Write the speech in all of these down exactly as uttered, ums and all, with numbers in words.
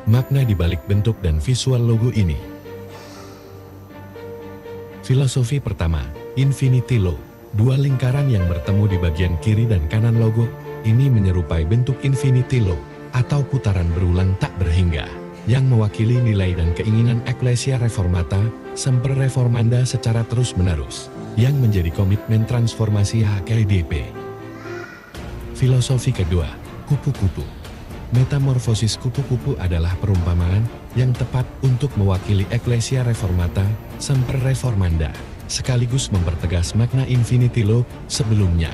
Makna di balik bentuk dan visual logo ini. Filosofi pertama, Infinity Logo. Dua lingkaran yang bertemu di bagian kiri dan kanan logo ini menyerupai bentuk Infinity Logo atau putaran berulang tak berhingga, yang mewakili nilai dan keinginan Ecclesia Reformata Semper Reformanda secara terus-menerus, yang menjadi komitmen transformasi H K B P. Filosofi kedua, kupu-kupu. Metamorfosis kupu-kupu adalah perumpamaan yang tepat untuk mewakili Ecclesia Reformata Semper Reformanda, sekaligus mempertegas makna Infinity Logo sebelumnya.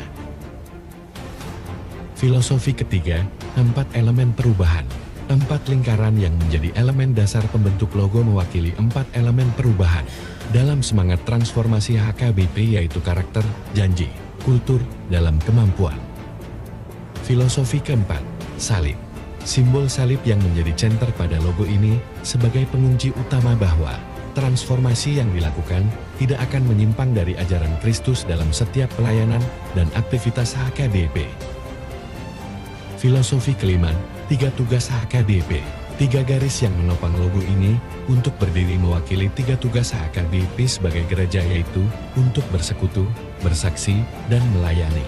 Filosofi ketiga, empat elemen perubahan. Empat lingkaran yang menjadi elemen dasar pembentuk logo mewakili empat elemen perubahan dalam semangat transformasi H K B P, yaitu karakter, janji, kultur, dalam kemampuan. Filosofi keempat, salib. Simbol salib yang menjadi center pada logo ini sebagai pengunci utama bahwa transformasi yang dilakukan tidak akan menyimpang dari ajaran Kristus dalam setiap pelayanan dan aktivitas H K B P. Filosofi kelima, tiga tugas H K B P. Tiga garis yang menopang logo ini untuk berdiri mewakili tiga tugas H K B P sebagai gereja, yaitu untuk bersekutu, bersaksi, dan melayani.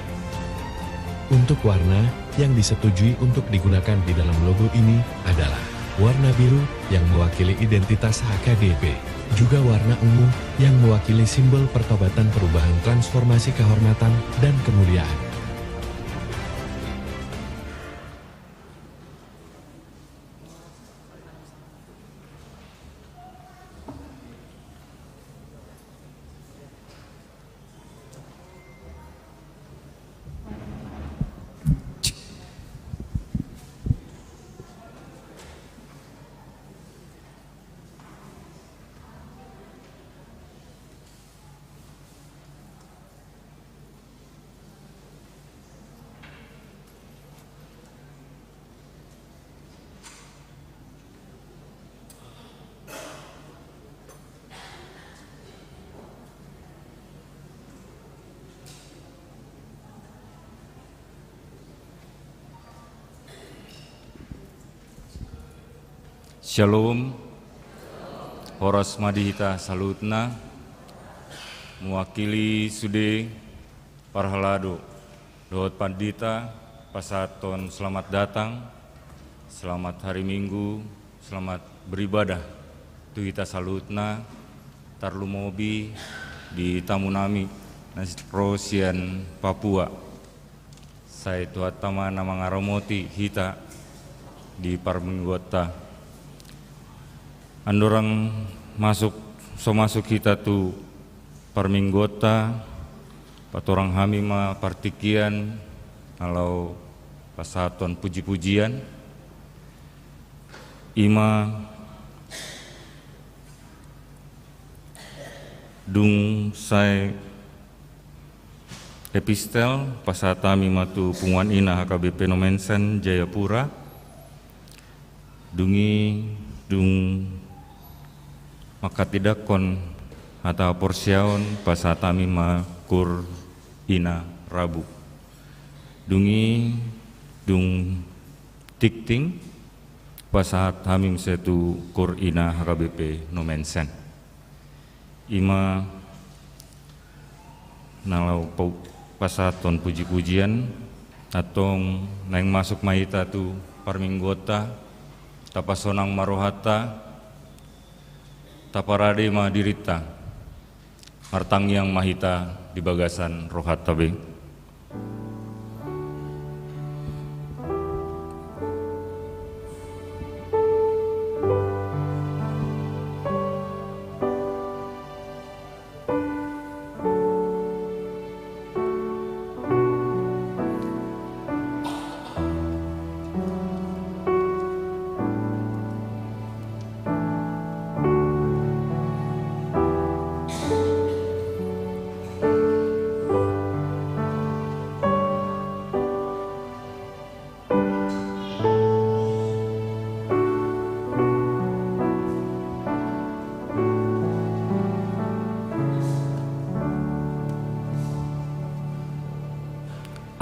Untuk warna yang disetujui untuk digunakan di dalam logo ini adalah warna biru yang mewakili identitas H K B P, juga warna ungu yang mewakili simbol pertobatan, perubahan, transformasi, kehormatan, dan kemuliaan. Syalom. Horas ma di hita saluhutna. Mewakili sude parhalado dohot pandita pasahathon selamat datang, selamat hari Minggu, selamat beribadah tu hita saluhutna, tarlumobi di tamu nami na ro sian Papua. Sai Tuhanta ma na mangaramoti hita di parmingguonta. Andorang masuk, so masuk hita tu parmingguonta, patorang hami ma partingkian na laho pasahathon puji-pujian. I ma dung sai epistel pasahat hami ma tu punguan ina H K B P Nommensen Jayapura. Dung i, dung manghatindanghon hata haporseaon, pasahat hami ma kur ina Rabu. Dung i, dung tingting, pasahat hami muse tu kur ina H K B P Nommensen. I ma na laho pa-, pasahathon puji-pujian. Antong naeng masuk ma hita tu parmingguonta, tapasonang ma rohanta, taparade ma dirinta. Martangiang ma hita di bagasan rohanta be.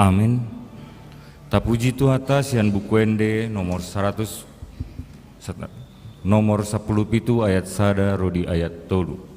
Amen. Tapuji Tuhanta sian Buku Ende nomor saratus, sat-, Nomor sampulu pitu ayat sada ro di ayat tolu.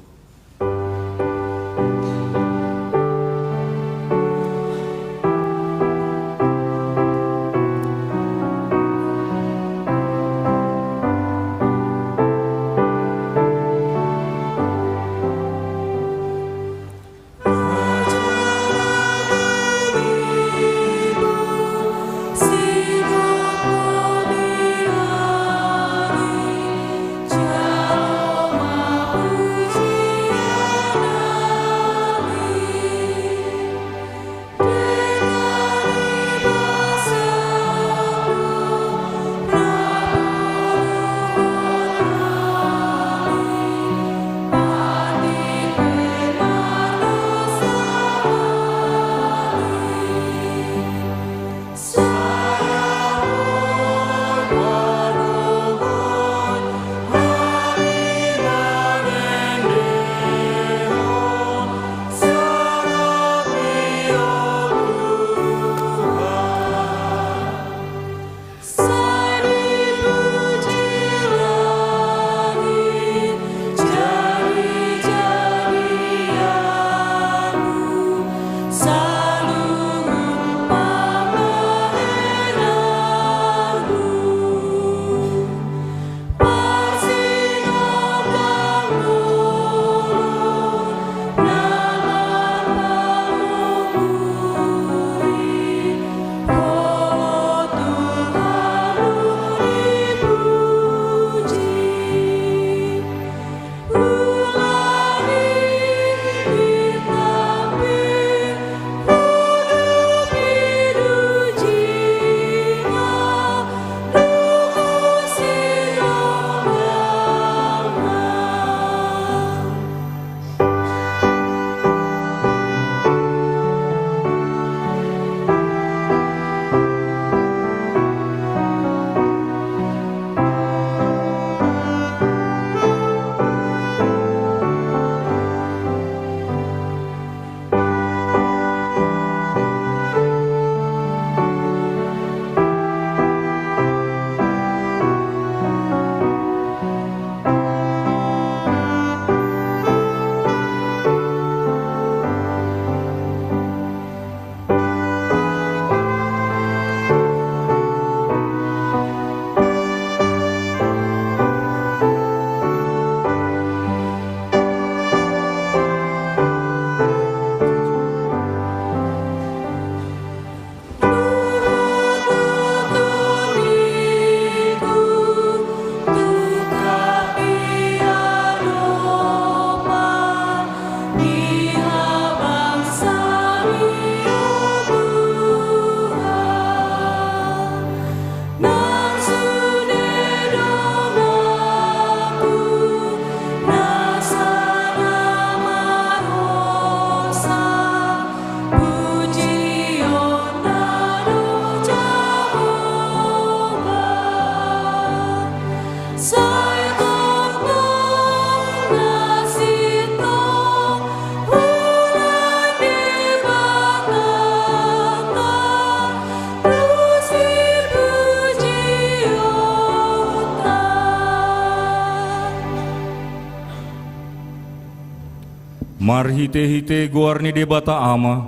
Marhitehite goar ni Debata Ama,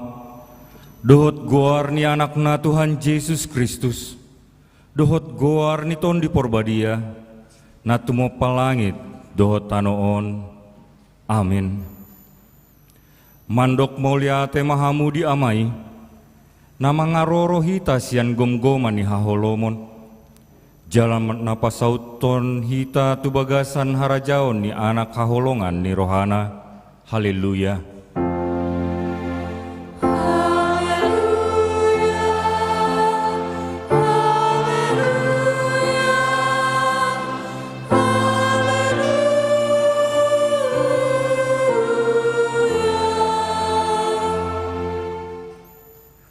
dohot goar ni Anakna Tuhan Jesus Kristus, dohot goar ni Tondi Porbadia, na tumompa langit dohot tano on. Amen. Mandok mauliate ma hamu di Ama i, na mangaroro hita sian gomgoman ni haholomon, jala na pasauthon hita tu bagasan harajaon ni Anak haholongan ni rohana. Haleluya.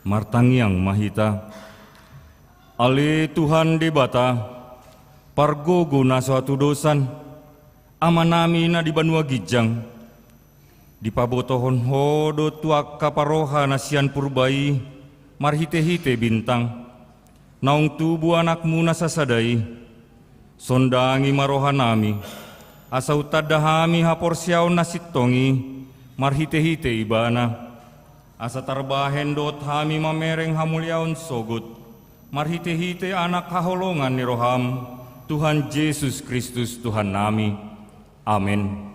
Martangiang ma hita. Ale Tuhan Debata, pargogo na so hatudosan, Amanami na di banua ginjang, dipabotohon Ho do tu angka parroha na sian purba i marhitehite bintang, naung tubu Anakmu na sasada i. Sondangi ma rohanami, asa untanda hami haporseaon na sintong i marhite-hite Ibana, asa tarbahen dohot hami mamereng hamuliaon sogot, marhite-hite Anak haholongan ni roham, Tuhan Jesus Kristus Tuhannami. Amen.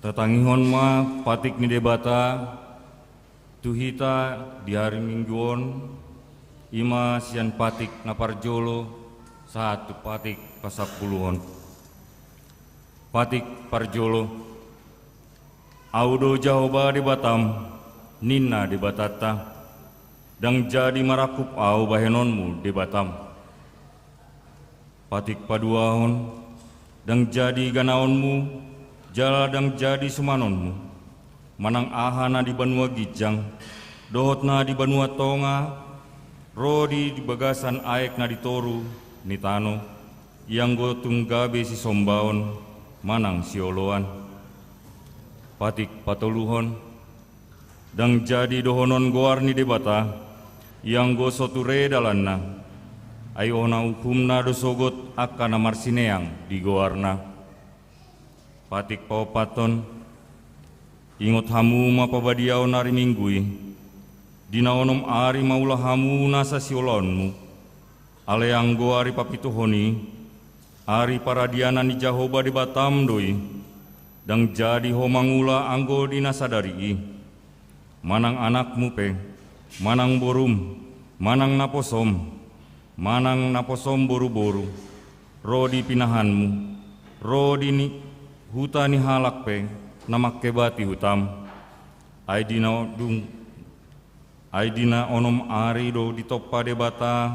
Tatangihon ma patik ni Debata tu hita di ari Minggu on, i ma sian patik na parjolo sahat tu patik pasampuluhon. Patik parjolo. Ahu do Jahowa Debatam, ninna Debatanta, ndang jadi marangkup Ahu bahenonmu Debatam. Patik paduahon. Ndang jadi ganaonmu, jala ndang jadi sumanonmu, manang aha na di banua ginjang, dohot na di banua tonga, ro di, di bagasan aek na di toru ni tano, ianggo tung gabe sisombaon manang sioloan. Patik patoluhon. Ndang jadi dohonon goar ni Debata, ianggo so ture dalanna, ai hona uhumna do sogot angka na marsineang di goarna. Patik paompathon. Ingot hamu ma pabadiaon ari Minggu i, di na onom ari maula hamu nasa sioloanmu. Alai anggo ari papituhon i, ari paradianan ni Jahowa Debatam do i, ndang jadi ho mangula anggo di na sadari i. Manang anakmu pe, manang borum, manang naposom, manang naposom boruboru, ro di pinahanmu, ro di ni huta ni halak pe na mangkebati hutam. Ai di na dung Ai di na onom ari do ditompa Debata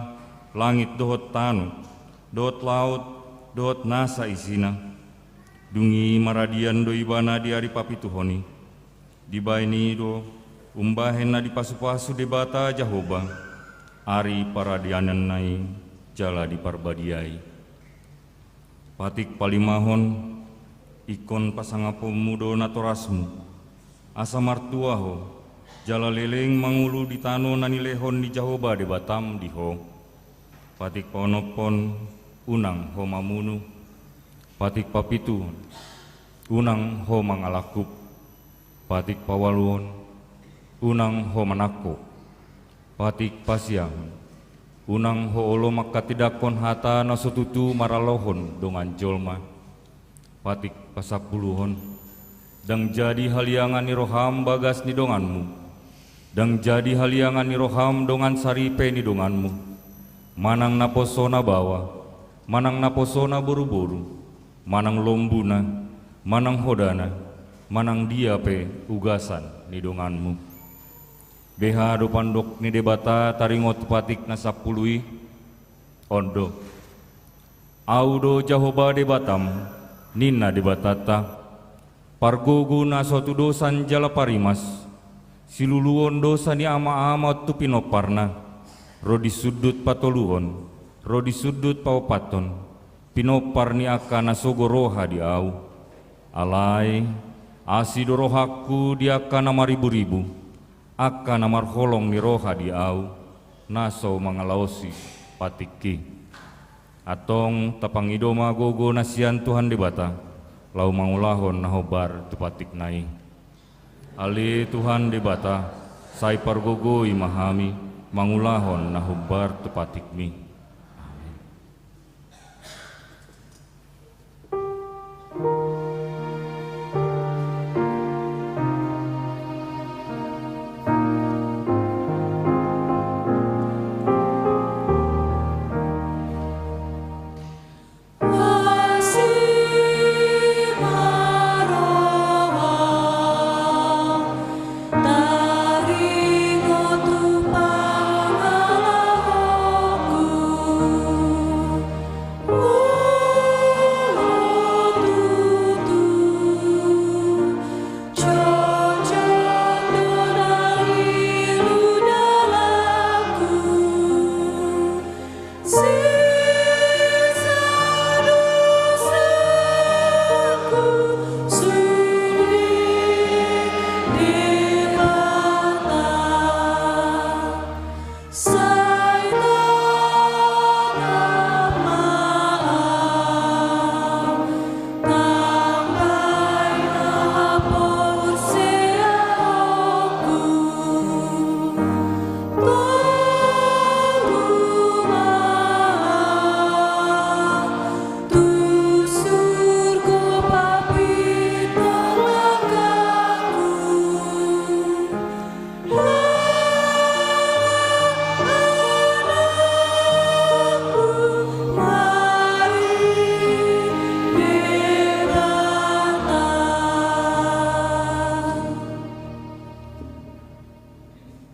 langit dohot tano, dohot laut, dohot nasa isina. Dung i maradian do Ibana di ari papituhon i. Dibahen i do umbahen na dipasupasu Debata Jahowa ari paradiananna i jala diparbadiai. Patik palimahon. Ingkon pasangaponmu do natorasmu, asa martua ho, jala leleng mangolu di tano na nilehon ni Jahowa Debatam di ho. Patik paonomhon. Unang ho mamunu. Patik papituhon. Unang ho mangalangkup. Patik paualuhon. Unang ho manangko. Patik pasiahon. Unang ho olo manghatindanghon hata na so tutu maralohon dongan jolma. Patik pasampuluhon. Ndang jadi haliangan ni roham bagas ni donganmu. Ndang jadi haliangan ni roham dongan saripe ni donganmu. Manang naposona baoa, manang naposona boruboru, manang lombuna, manang hodana, manang dia pe ugasan ni donganmu. Beha do pandok ni Debata taringot patik na sampulu i? On do. Ahu do Jahowa Debatam, ninna Debatanta, pargogo na so tudosan jala parimas, siluluon dosa ni amaama tu pinomparna, ro di sundut patoluhon, ro di sundut paompathon, pinompar ni angka na sogo roha di Ahu. Alai, asi do rohangku di angka na mariburibu, angka na marholong ni roha di ahu, na so mangalaosi patikki. Antong tapangido ma gogo na sian Tuhan Debata, laho mangulahon na hombar tu patikna i. Ale Tuhan Debata, sai pargogoi ma hami, mangulahon na hombar tu patikmi. Amen.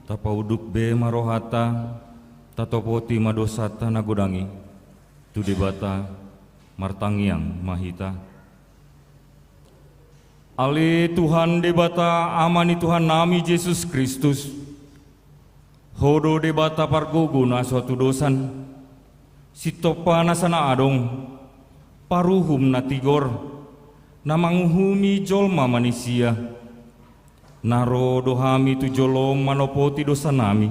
Tapaunduk be ma rohanta, tatopoti ma dosanta na godang i tu Debata, martangiang ma hita. Ale Tuhan Debata, Ama ni Tuhannami Jesus Kristus, Ho do Debata pargogo na so hatudosan, Sintompa na sana adong, paruhum na tigor, na manguhumi jolma manisia. Na ro do hami tu jolom manopoti dosanami,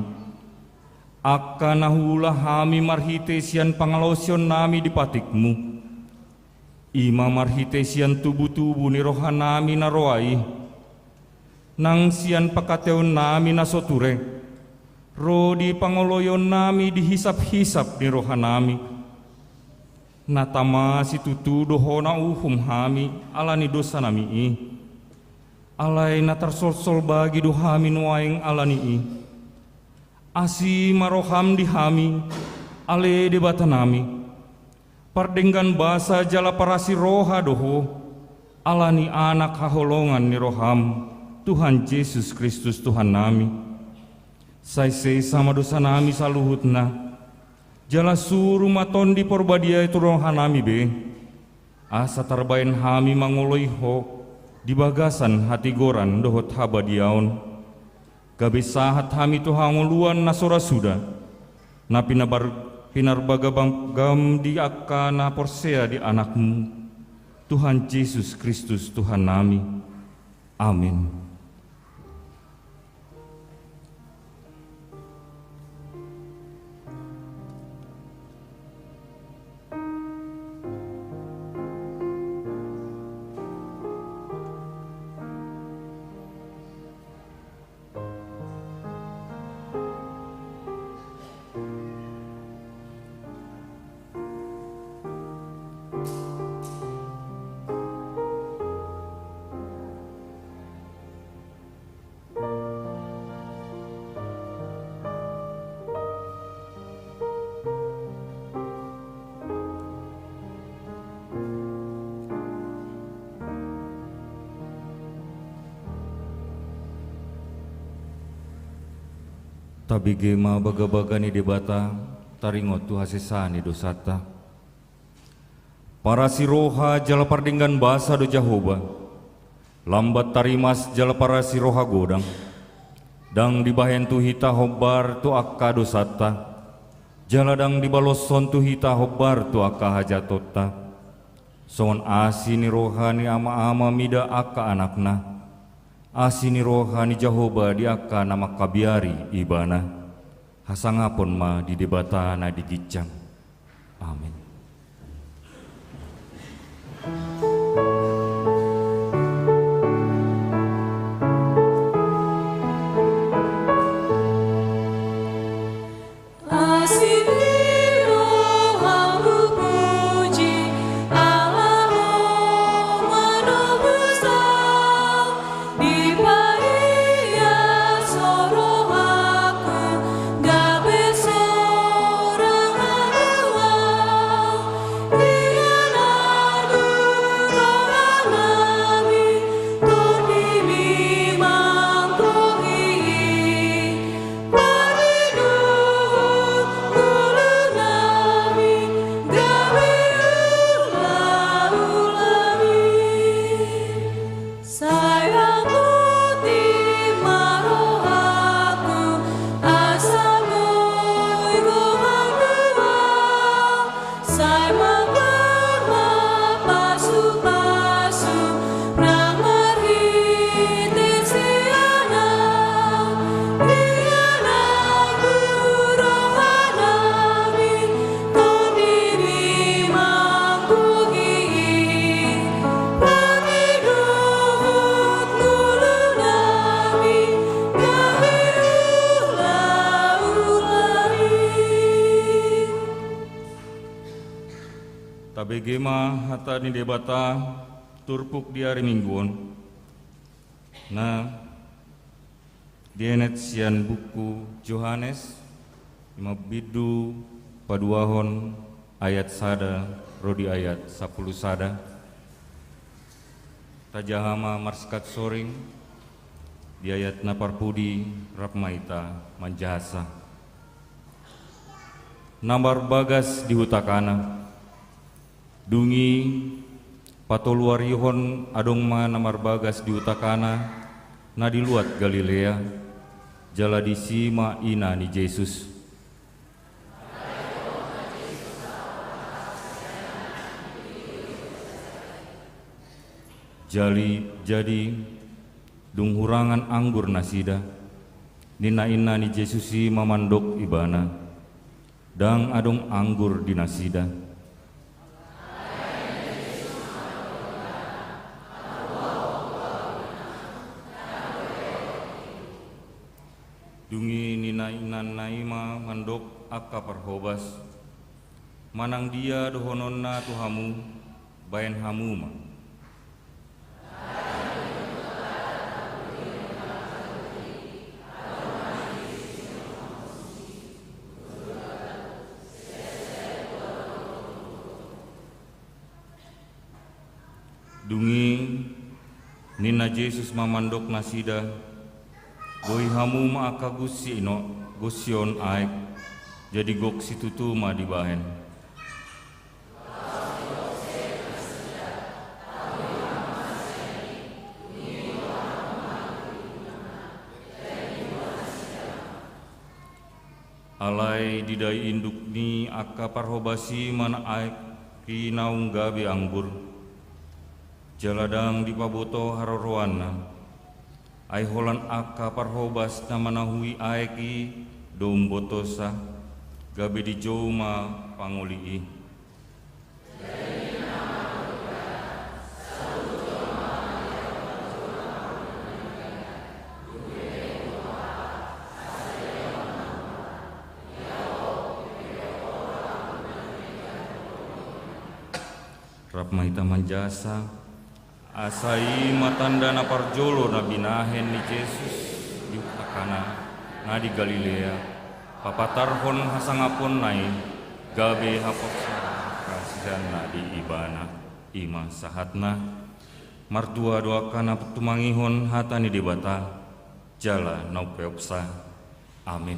angka na huula hami marhite sian pangalaosionnami di patikmu. I ma marhite sian tubutubu ni rohanami na roa i, nang sian pangkataionnami na so ture, ro di pangoloionnami di hisaphisap ni rohanami. Na tama situtu do Ho na uhum hami ala ni dosanami i. Alai na tarsolsol bagi do hami nuaeng ala ni i. Asi ma roham di hami, ale Debatanami. Pardenggan basa jala parasi roha do Ho, ala ni Anak haholongan ni roham, Tuhan Jesus Kristus Tuhannami. Sai sesa ma dosanami saluhutna, jala suru ma Tondi Porbadia i tu rohanami be, asa tarbaen hami mangoloi Ho di bagasan hatigoran dohot habadiaon. Gabe sahat hami tu hangoluan na so ra suda, na pinabar-, pinarbagabagam di angka na porsea di Anakmu, Tuhan Jesus Kristus Tuhannami. Amin. Tabege ma bagabaga ni Debata, taringot tu hasesaan ni dosanta. Parasi roha jala pardenggan basa do Jahowa, lambat tarimas jala parasi roha godang. Ndang dibahen tu hita hombar tu angka dosanta, jala ndang dibaloshon tu hita hombar tu angka hajahatonta. Songon asi ni roha ni ama-ama mida angka anakna, asi ni roha ni Jahowa di angka na mangkabiari ibana, hasangapon ma di Debata na di ginjang. Amin. Tabege ma hata ni Debata turpuk di ari Minggu on, na dienet sian buku Johannes, lima bindu paduahon ayat sada ro di ayat sampulu sada. Tajaha ma marsikat soring di ayat na parpudi, rap ma hita manjahasa. Na marbagas di huta Kana. Dung i, patoluarihon adong ma na marbagas di huta Kana, na di luat Galilea, jala disi ma ina ni Jesus. Jali, jadi, dung hurangan anggur nasida, ninna ina ni Jesus i ma mandok ibana: Ndang adong anggur di nasida. Dung i ninna inanna i ma mandok angka parhobas: Manang dia dohononna tu hamu, baen hamu ma. Dung i ninna Jesus ma mandok nasida: Boi hamu ma angka gunsi i, gonsi on aek. Jadi gok situtu ma dibaen. Alai didai induk ni angka parhobas i ma na aek i naung gabe anggur, jala ndang dipaboto haroroanna. Ai holan angka parhobas na manahui aek i do umbotosa, gabe dijou ma pangoli i. Rap ma hita manjahasa. Asa i ma tanda na parjolo na binahen ni Jesus di huta Kana na di Galilea, papatarhon hasangaponna i, gabe haporseaon ni angka siseanna di ibana. I ma sahatna. Martua do angka na tumangihon hata ni Debata jala na umpeopsa. Amin.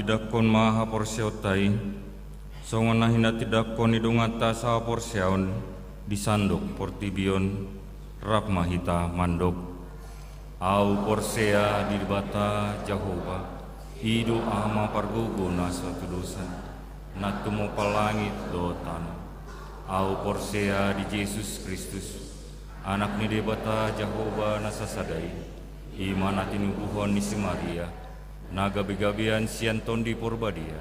Tindanghon ma haporseaonta i, songon na hinatindangkon ni donganta sahaporseaon di sandok portibi on, rap ma hita mandok. Ahu porsea di Debata Jahowa, i do Ama pargogo na satudosan, na tumompa langit dohot tano. Ahu porsea di Jesus Kristus, Anak ni Debata Jahowa na sasada i, i ma na tinubuhon ni si Maria, na gabegabean sian Tondi Porbadia,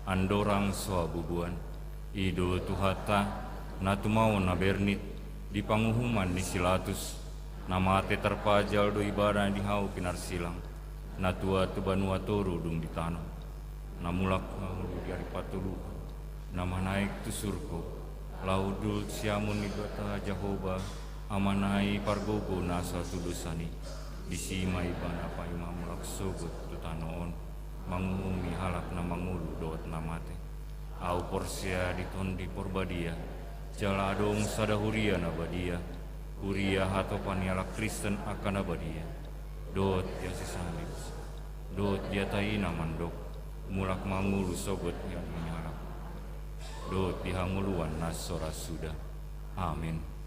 andorang so habubuan. I do Tuhanta, na tumaon na bernit di panguhuman ni si Latus, na mate tarpajal do ibana di hau pinarsilang, na tuat tu banua toru dung di tano, na mulak mangolu di ari patoluhon, na manaek tu surgo, laho hundul siamun ni Debata Jahowa, Amana i pargogo na satudosan i. Disi ma ibana paima mulak sogot tu tano on, manguhumi halak na mangolu dohot na mate. Ahu porsea di Tondi Porbadia, jala adong sada huria na badia, huria hatopan ni halak Kristen angka na badia, dohot di hasesaan ni dosa, dohot di hata i na mandok, mulak mangolu sogot di angka ni halak, dohot di hangoluan na so ra suda. Amen.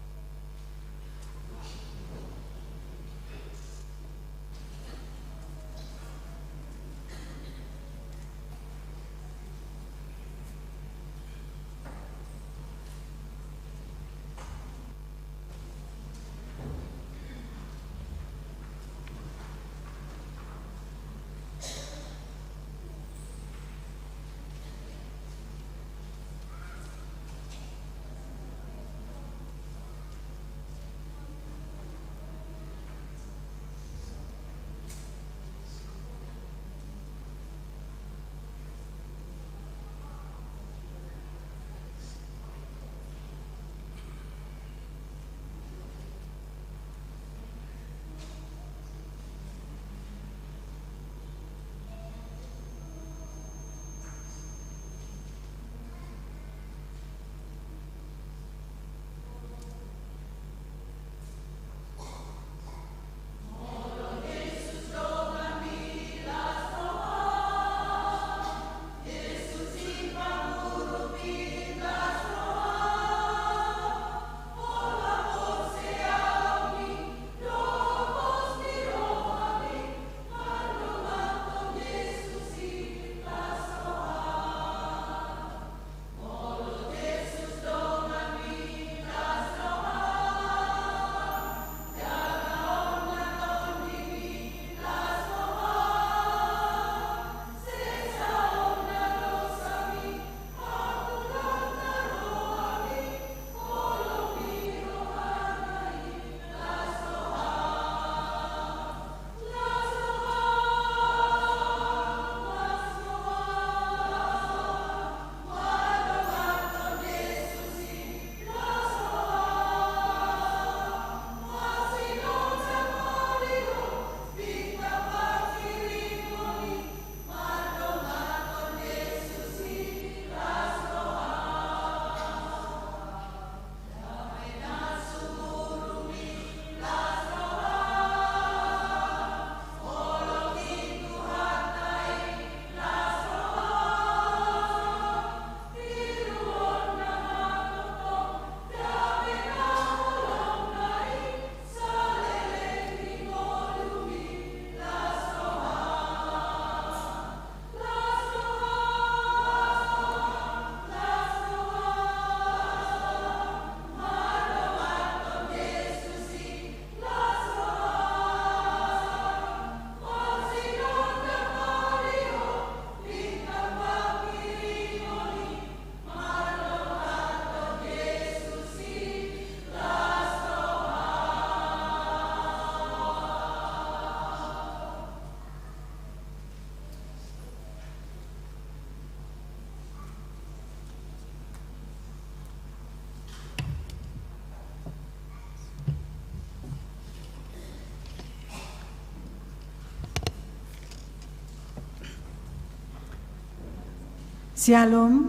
Syalom.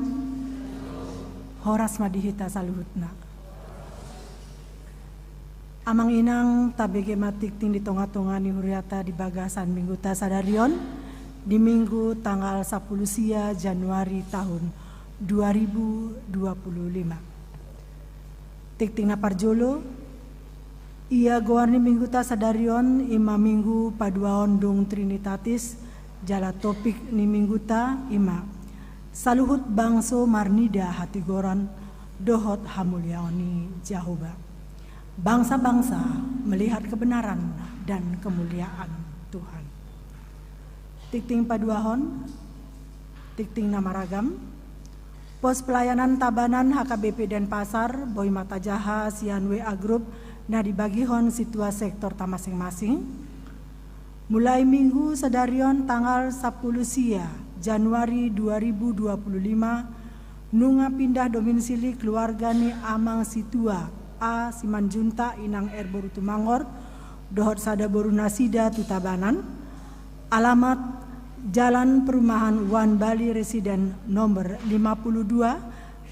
Horas ma di hita saluhutna. Amang inang, tabege ma tingting di tongatonga ni huriata di bagasan mingguta sadari on. di Minggu tanggal sapuluh sia Januari tahun dua ribu dua puluh lima. Tingting na parjolo, ia goar ni Mingguta sadari on i ma Minggu paduahon dung Trinitatis, jala topik ni Mingguta i ma saluhut bangso marnida hatigoran dohot hamuliaon ni Jahowa. Bangsa-bangsa melihat kebenaran dan kemuliaan Tuhan. Tingting paduahon, tingting na maragam. Pos pelayanan Tabanan H K B P Denpasar boi ma tajaha sian W A grup na dibagihon sintua sektorta masing-masing. Mulai Minggu sadari on tanggal sapuluh sia Januari dua ribu dua puluh lima, nunga pindah domisili keluarga ni Amang Situa A Simanjuntak, Inang R boru Tumangor, dohot sada boru nasida tu Tabanan. Alamat: Jalan Perumahan One Bali Residen nomor lima puluh dua,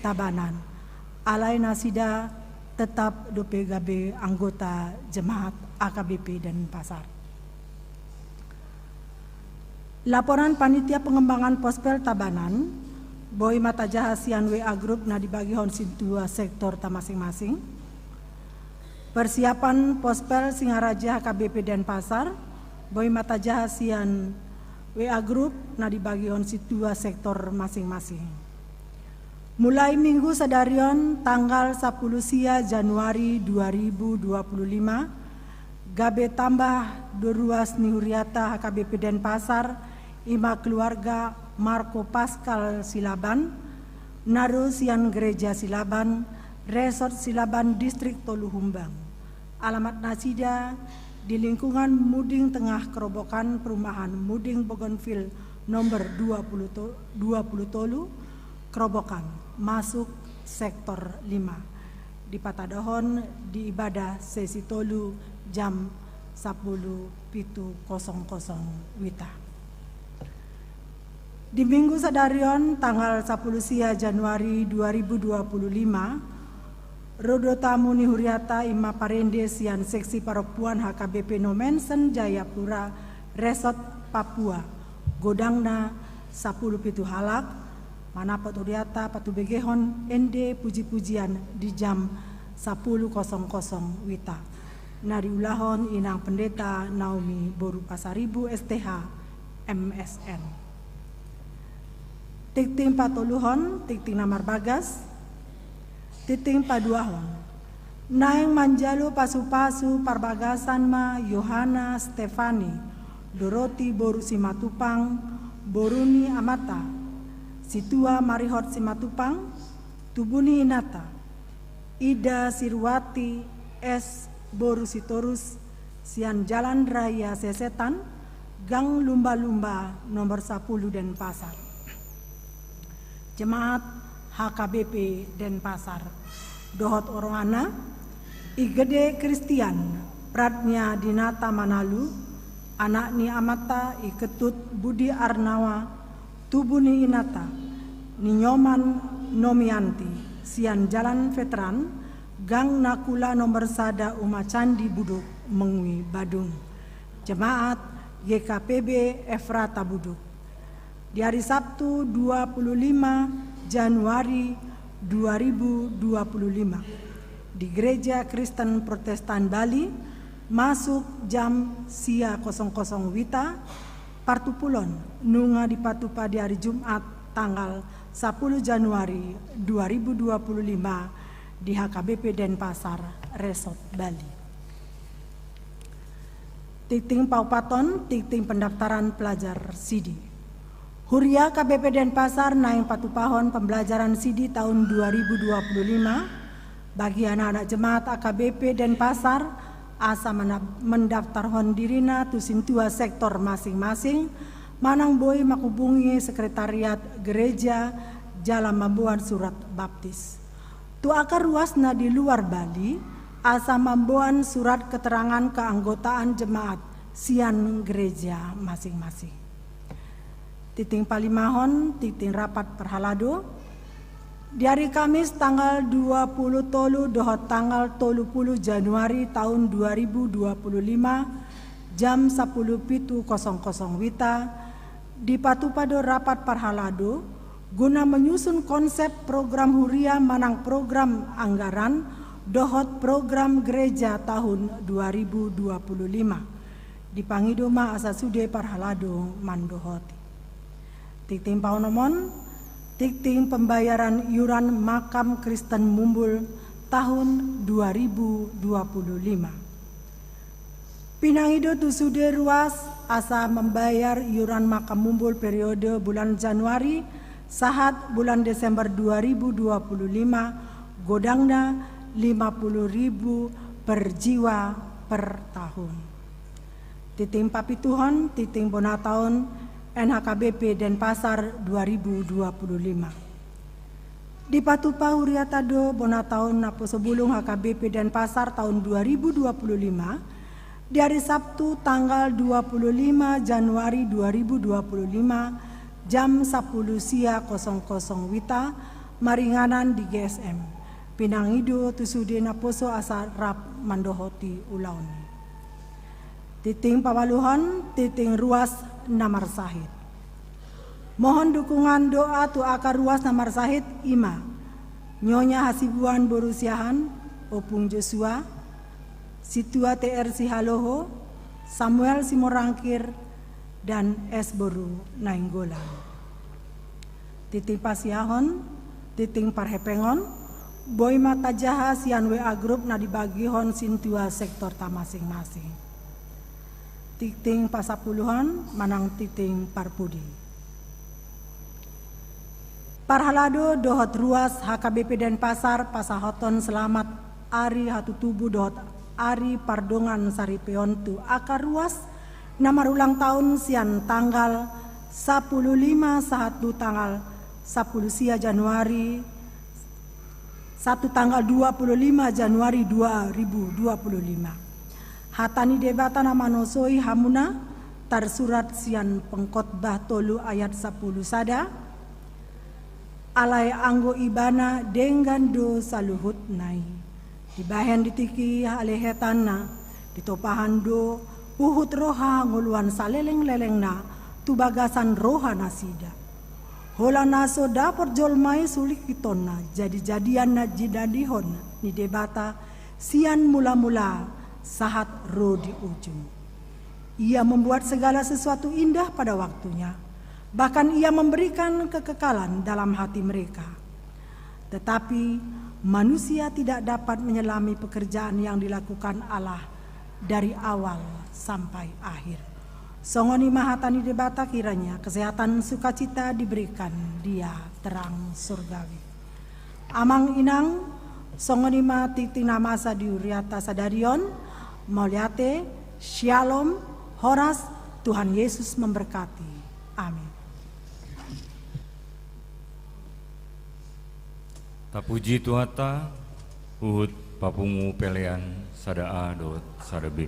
Tabanan. Alai nasida tetap dope gabe anggota jemaat H K B P Denpasar. Laporan Panitia Pengembangan Pospel Tabanan boi ma tajaha sian W A grup na dibagihon sintua sektorta masing-masing. Persiapan Pospel Singaraja H K B P Denpasar boi ma tajaha sian W A grup na dibagihon sintua sektor masing-masing. Mulai Minggu sadari on tanggal sapuluh sia Januari dua ribu dua puluh lima, gabe tambah do ruas ni huriata H K B P Denpasar, i ma keluarga Marco Pascal Silaban, na ro sian Gereja Silaban, Resort Silaban, Distrik Tolu Humbang. Alamat nasida di lingkungan Muding Tengah Kerobokan, Perumahan Muding Bougainville nomor dua puluh to-, dua puluh tolu, Kerobokan, masuk sektor lima. Dipatadahon di ibadah sesi tolu jam sapuluh pitu kosong kosong wita. Di Minggu sadari on tanggal sapuluh sia Januari dua ribu dua puluh lima, ro do tamu ni huriata, i ma parende sian seksi parompuan H K B P Nommensen Jayapura, Resort Papua. Godangna sapuluh pitu halak, manapot huriata patubegehon ende puji-pujian di jam sapuluh kosong kosong wita. Na diulahon Inang Pendeta Naomi boru Pasaribu, S T H, M S N. Tingting patoluhon, tingting na marbagas. Tingting paduahon, naeng manjalo pasu-pasu parbagasan ma Yohana Stefani, Doroti boru Simatupang, boru ni amanta, Situa Marihot Simatupang, tubu ni inanta, Ida Sirwati S boru Sitorus, sian Jalan Raya Sesetan, Gang Lumba-Lumba nomor sapuluh Denpasar. Jemaat H K B P Denpasar dohot oronganna, I Gede Kristian Pradnya Dinata Manalu, anak ni amanta I Ketut Budi Arnawa, tubu ni inanta Ni Nyoman Nomianti, sian Jalan Veteran, Gang Nakula nomor sada, Uma Candi, Buduk, Mengwi, Badung. Jemaat G K P B Efrata Buduk. Di hari Sabtu dua puluh lima Januari dua ribu dua puluh lima, di Gereja Kristen Protestan Bali, masuk jam sia kosong kosong wita, partupulon nunga dipatupa di hari Jumat tanggal sapuluh Januari dua ribu dua puluh lima di H K B P Denpasar, Resort Bali. Tingting paopathon, tingting pendaftaran pelajar sidi. Huria K B P Denpasar naeng patupahon pembelajaran sidi tahun dua ribu dua puluh lima bagi anak-anak jemaat H K B P Denpasar, asa mana-, mendaftarhon dirina tu sintua sektor masing-masing, manang boi manghubungi sekretariat gereja jala mamboan surat baptis. Tu angka ruas na di luar Bali, asa mamboan surat keterangan keanggotaan jemaat sian gereja masing-masing. Tingting palimahon, tingting rapat parhalado. Di hari Kamis tanggal dua puluh tolu dohot tanggal tolu puluh Januari tahun dua ribu dua puluh lima, jam sapuluh pitu kosong kosong wita, Dipatupa do rapat parhalado guna menyusun konsep program huria manang program anggaran dohot program gereja tahun dua ribu dua puluh lima. Dipangido ma asa sude parhalado mandohoti. Tingting paonomon, tingting pembayaran iuran makam Kristen Mumbul tahun dua ribu dua puluh lima. Pinangido tu sude ruas asa membayar iuran makam Mumbul periode bulan Januari sahat bulan Desember dua ribu dua puluh lima, godangna lima puluh ribu per jiwa per tahun. Tingting papituhon, tingting bonataon N H K B P Denpasar dua ribu dua puluh lima. Dipatupa huriata do bonataon naposo bulung H K B P Denpasar tahun dua ribu dua puluh lima, di hari Sabtu tanggal dua puluh lima Januari dua ribu dua puluh lima, jam sapuluh sia kosong kosong wita, maringanan di G S M. Pinangido tu sude naposo asa rap mandohoti ulaon i. Tingting paualuhon, tingting ruas na marsahit. Mohon dukungan doa tu angka ruas na marsahit, i ma Nyonya Hasibuan boru Siahaan, Ompung Joshua, Sintua T R Sihaloho, Samuel Simorangkir, dan S boru Nainggolan. Tingting pasiahon, tingting parhepengon, boi ma tajaha sian W A grup na dibagihon sintua sektorta masing-masing. Tingting pasampuluhon manang tingting parpudi. Parhalado dohot ruas H K B P Denpasar pasahathon selamat ari hatutubu dohot ari pardongansaripeon tu angka ruas na marulang taon sian tanggal sapuluh lima sahat tu tanggal sapuluh sia Januari, sahat tu tanggal dua puluh lima Januari dua ribu dua puluh lima. Hata ni Debata na manosoi hamuna tarsurat sian Pengkhotbah tolu ayat sapuluh sada. Alai anggo ibana denggan do saluhutna i. Dibahen di tingki halehetanna, ditopahan do huhut roha ngoluan saleleng-lelengna tu bagasan rohanasida. Holan na so dapot jolma i sulingkithonna jadi-jadian na jinadihon ni Debata sian mula-mula sahat ro di ujung. Ia membuat segala sesuatu indah pada waktunya, bahkan Ia memberikan kekekalan dalam hati mereka. Tetapi manusia tidak dapat menyelami pekerjaan yang dilakukan Allah dari awal sampai akhir. Songon i ma hata ni Debata, kiranya kesehatan sukacita diberikan dia terang surgawi. Amang inang, songon i ma tingting na masa di huriata sadari on, mauliate, syalom, horas, Tuhan Yesus memberkati. Amin. Tapuji Tuhanta, huhut papungu pelean sada A dohot sada B.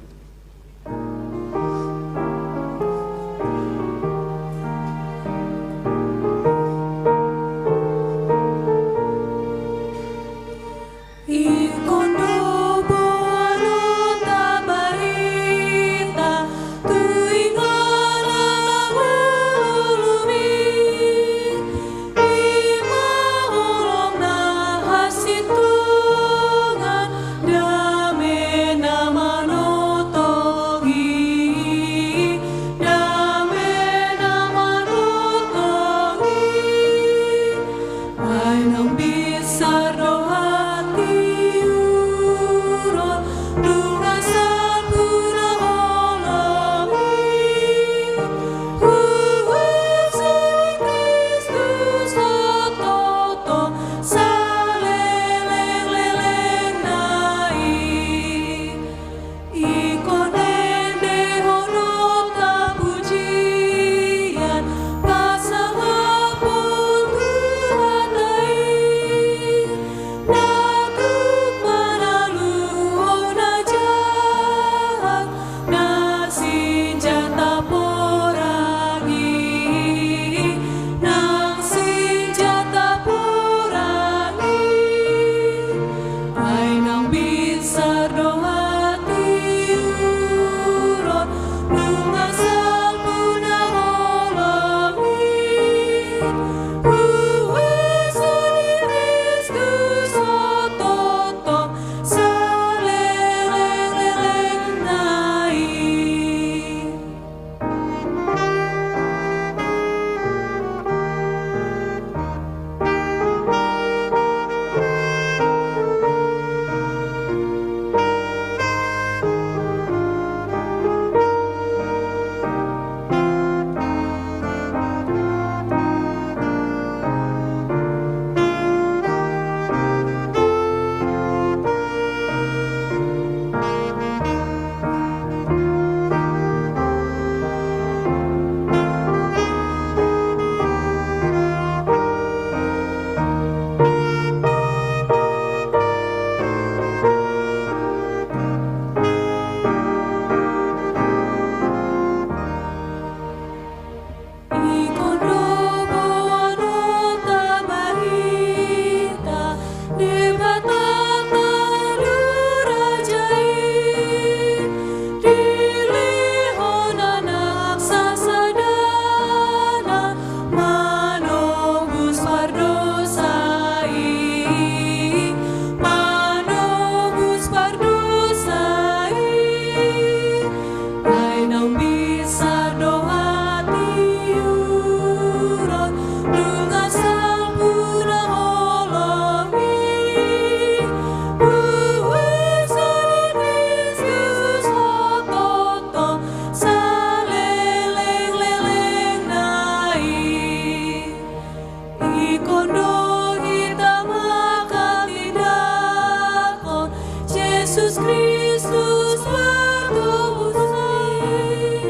Jesus Kristus martobus i,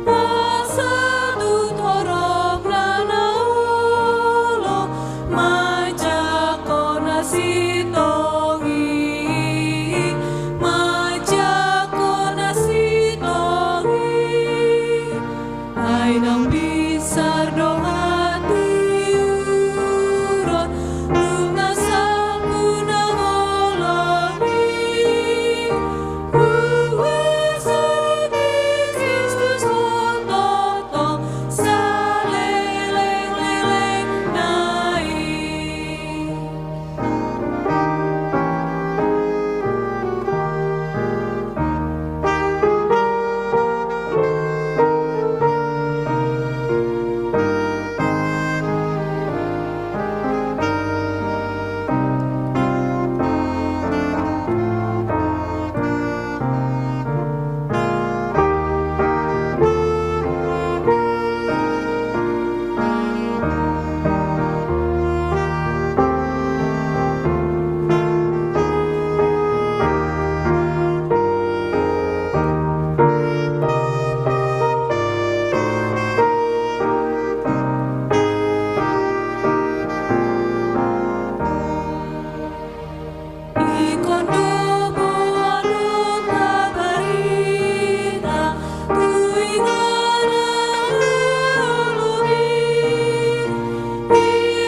asa tu torop na na olo, manjangkon na sintong i, manjangkon na sintong i. Ai naung binsar do hatiuron, nunga sampurna holong i. Huaso ni Kristus on tongtong saleleng-leleng nai. Ingkon do boanonta barita tu inganan na holong i, i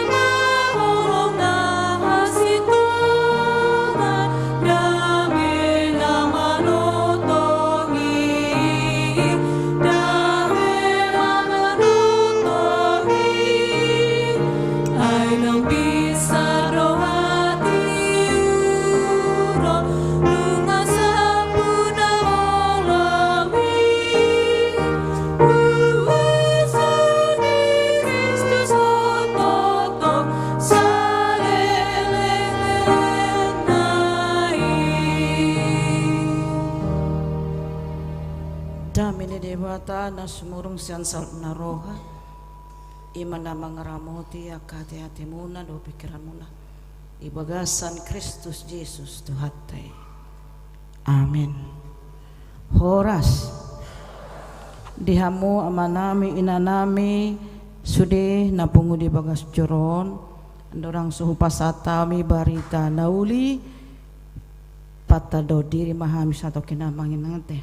ma holong na hasintongan, dame na manongtong i, dame na manongtong i. Ai naung binsar do hatiuron, nunga sampurna holong i. Huaso ni Kristus on tongtong saleleng-leleng nai. Dame ni Debata na sumurung sian saluhut na roha, i ma na mangaramoti angka ateatemuna dohot pingkiranmuna di bagasan Kristus Jesus Tuhanta i. Amen. Horas. Di hamu amanami, inanami, sude na pungu di bagas joro on, andorang so hupasahat hami barita na uli, patandahon diri ma hami satongkin, amang inang ate.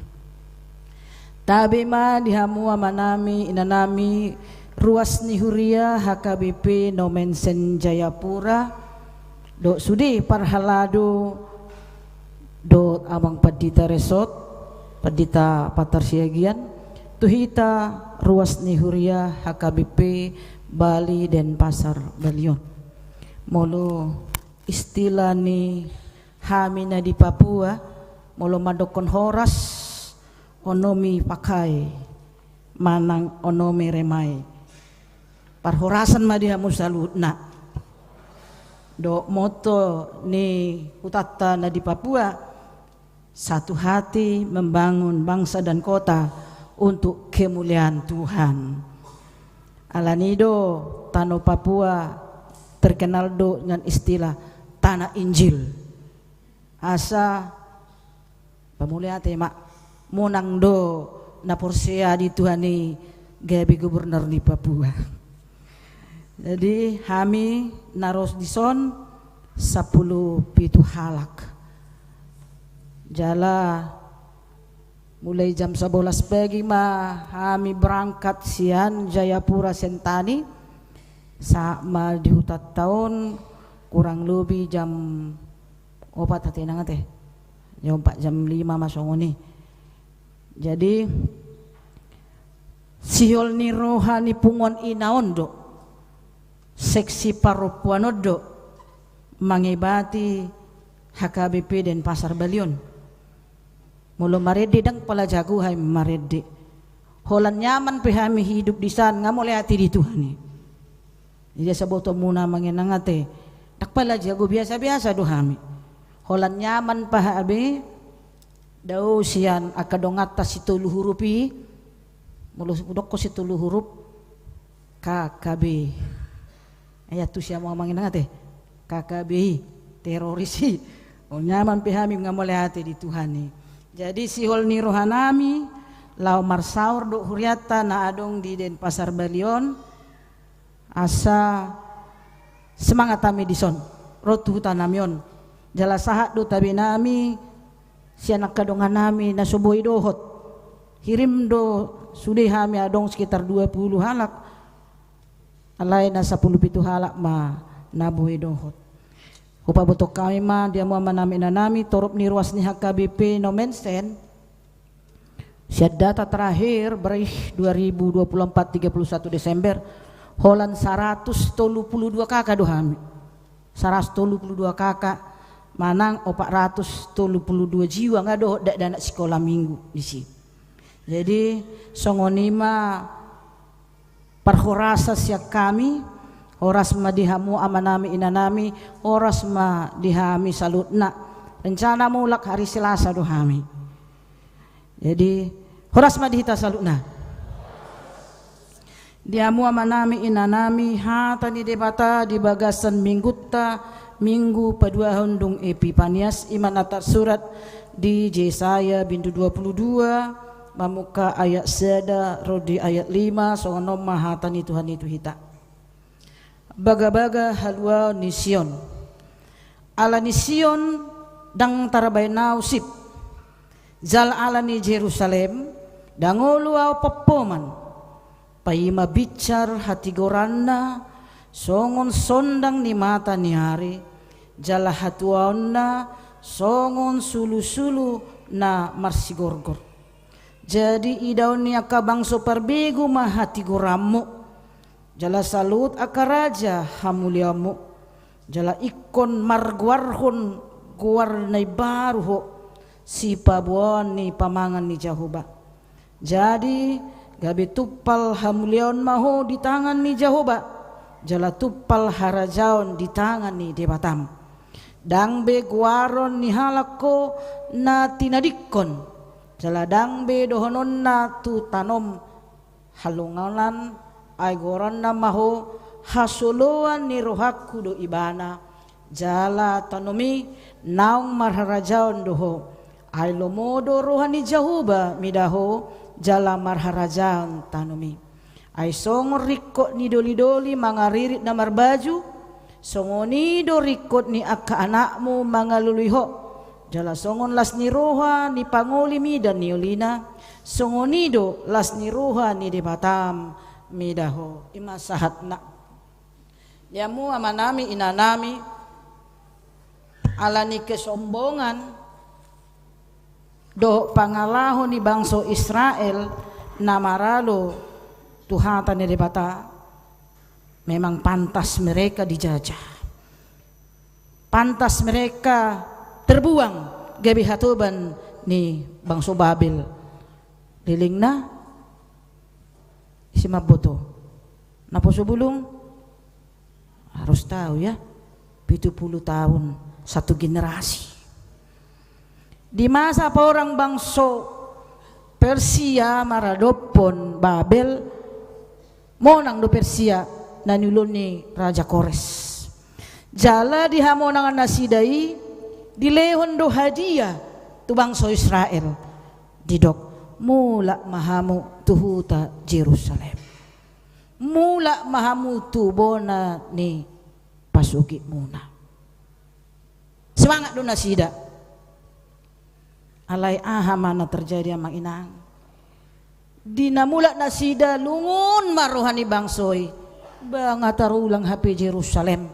Tabe ma di hamu amanami, inanami, ruas ni huria H K B P Nomen Sen Jayapura, dohot sude parhalado dohot amang pandita resort, pandita Patar Siagian, tu hita ruas ni huria H K B P Bali Denpasar Balion. Molo istilah ni hami na di Papua, molo mandokkon horas, onom i pakai, manang onom i remai. Parhorasan ma di hamu saluhutna. Dohot motto ni hutanta na di Papua, satu hati membangun bangsa dan kota untuk kemuliaan Tuhan. Alani do tano Papua terkenal do dengan istilah tanah Injil. Asa, pamuliate ma, monang do na porsea di Tuhan i gabe gubernur ni Papua. Jadi, hami na ro dison sampulu pitu halak. Jala mulai jam sabolas pagi ma hami berangkat sian Jayapura Sentani, sahat ma di hutanta on kurang lobi jam opat ate, inang ate. Jam opat, jam lima ma songon i. Jadi, sihol ni roha ni punguan ina on do, seksi parompuan on do, mangebati H K B P Denpasar Balion. Molo marende ndang pala jago hami marende. Holan nyaman pe hami hidup disan, nga mauliate di Tuhan i. Jadi, saboto muna amang inang ate, ndang pala jago, biasa-biasa do hami. Holan nyaman pe hami, dao sian angka donganta sitolu hurup i, molo hudok sitolu hurup, K K B. Ai antusi hamu amang inang ate, K K B i, teroris i. Nunga pe hami nunga mauliate di Tuhan i. Jadi sihol ni rohanami, laho marsaor dohot hurianta na adong di Denpasar Bali on, asa semangat hami dison, ro tu hutanami on. Jala sahat do tabenami sian angka donganami na so boi dohot. Hirim do sude hami, adong sekitar dua puluh halak. Alai na sapuluh pitu halak ma na boi dohot. Hupabotohon hami ma di hamu amanami inanami, torop ni ruas ni H K B P Nommensen. Sian data terakhir, berakhir dua ribu dua puluh empat, tiga puluh satu Desember, holan saratus tolu puluh dua K K do hami. Saratus tolu puluh dua K K, manang opat ratus tolu puluh dua jiwa nga dohot dakdanak sikola minggu disi. Jadi songon i ma parhorasan sian hami. Horas ma di hamu amanami inanami, horas ma di hami saluhutna. Rencana mulak hari Selasa do hami. Jadi horas ma di hita saluhutna. Di hamu amanami inanami, hata ni Debata di bagasan minggunta, Minggu paduahon dung Epipanias, i ma na tarsurat di Jesaya bindu dua puluh dua, mamungka ayat sada ro di ayat lima. Songon on ma hata ni Tuhan i tu hita. Bagabaga haluaon ni Sion. Ala ni Sion ndang tarbahen ahu sip, jala ala ni Jerusalem ndang olo ahu pompoman. Paima binsar hatigoranna songon sondang ni mata ni ari, jala hatuaonna songon sulusulu na marsigorgor. Jadi idaon ni angka bangso parbegu ma hatigoranmu, jala saluhut angka raja hamuliaonmu, jala ingkon margoarhon goar na imbaru ho, sipaboaon ni pamangan ni Jahowa. Jadi gabe tumpal hamuliaon ma ho di tangan ni Jahowa, jala tumpal harajaon di tangan ni Debatam. Ndang be goaron ni halak ho na tinadingkon, jala ndang be dohononna tu tanom halongonan, ai goaronna ma ho hasoloan ni rohangku do ibana, jala tanom i naung marharajaon do ho. Ai lomo do roha ni Jahowa mida ho, jala marharajaon tanom i. Ai songon ringkot ni dolidoli mangaririt na marbaju, songon i do ringkot ni angka anakmu mangalului ho. Jala songon las ni roha ni pangoli mida niolina, songon i do las ni roha ni Debatam mida ho. I ma sahatna. Di hamu amanami inanami, ala ni kesombongan dohot pangalaho ni bangso Israel na maralo tu hata ni Debata, memang pantas mereka dijajah. Pantas mereka terbuang gabe hatoban ni bangso Babel. Lelengna, ise mamboto? Naposo bulung? Harus tahu ya, pitu puluh tahun, satu generasi. Di masa paorang bangso Persia maradophon Babel, monang do Persia na niulahon ni Raja Kores. Jala di hamonangan nasida i dilehon do hadiah tu bangso Israel. Didok, mulak ma hamu tu huta Jerusalem. Mulak ma hamu tu bona ni pasogitmuna. Semangat do nasida. Alai aha ma na terjadi amang inang? Di na mulak nasida lungun ma roha ni bangso i. Ba nga tarulang hape Jerusalem.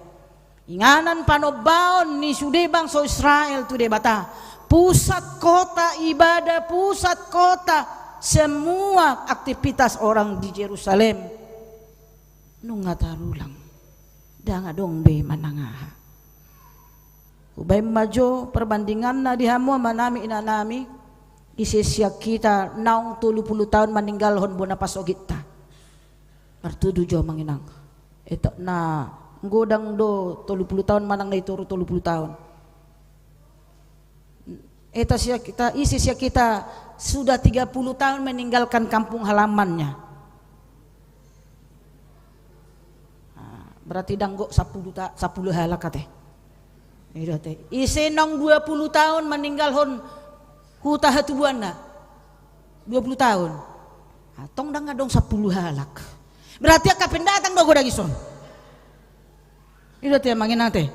Inganan panombaon ni sude bangso Israel tu Debata. Pusat kota ibadah, pusat kota semua aktivitas orang di Jerusalem. Nunga tarulang. Ndang adong be manang aha. Hubaen ma jo perbandinganna di hamu amanami inanami, ise sian hita naung tolu puluh taon maninggalhon bona pasogitta. Martudu jo amang inang. Eta na godang do tolu puluh taon manang na i toru tolu puluh taon. Eta sian hita, ise sian hita sudah tiga puluh tahun meninggalkan kampung halamannya. Nah, berarti ndang gok sapuluh ta-, sapuluh halak ate. I do ate. Ise naung dua puluh taon maninggalhon huta hatubuanna? Dua puluh taon. Antong ndang adong sampulu halak. Berarti angka pendatang do godang dison. I do ate, amang inang ate.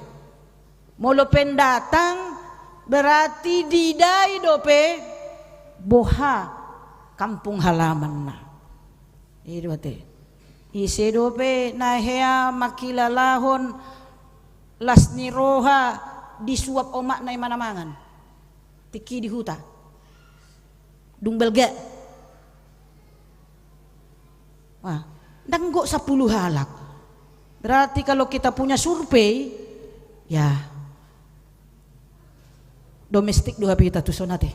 Molo pendatang, berarti didai dope boha kampung halamanna. I do ate. Ise dope na hea mangkilalahon las ni roha disuap omakna i manamangan tingki di huta. Dung balga. Wah, ndang gok sampulu halak. Berarti kalau kita punya survei, ya, domestik do hape hita tuson ate.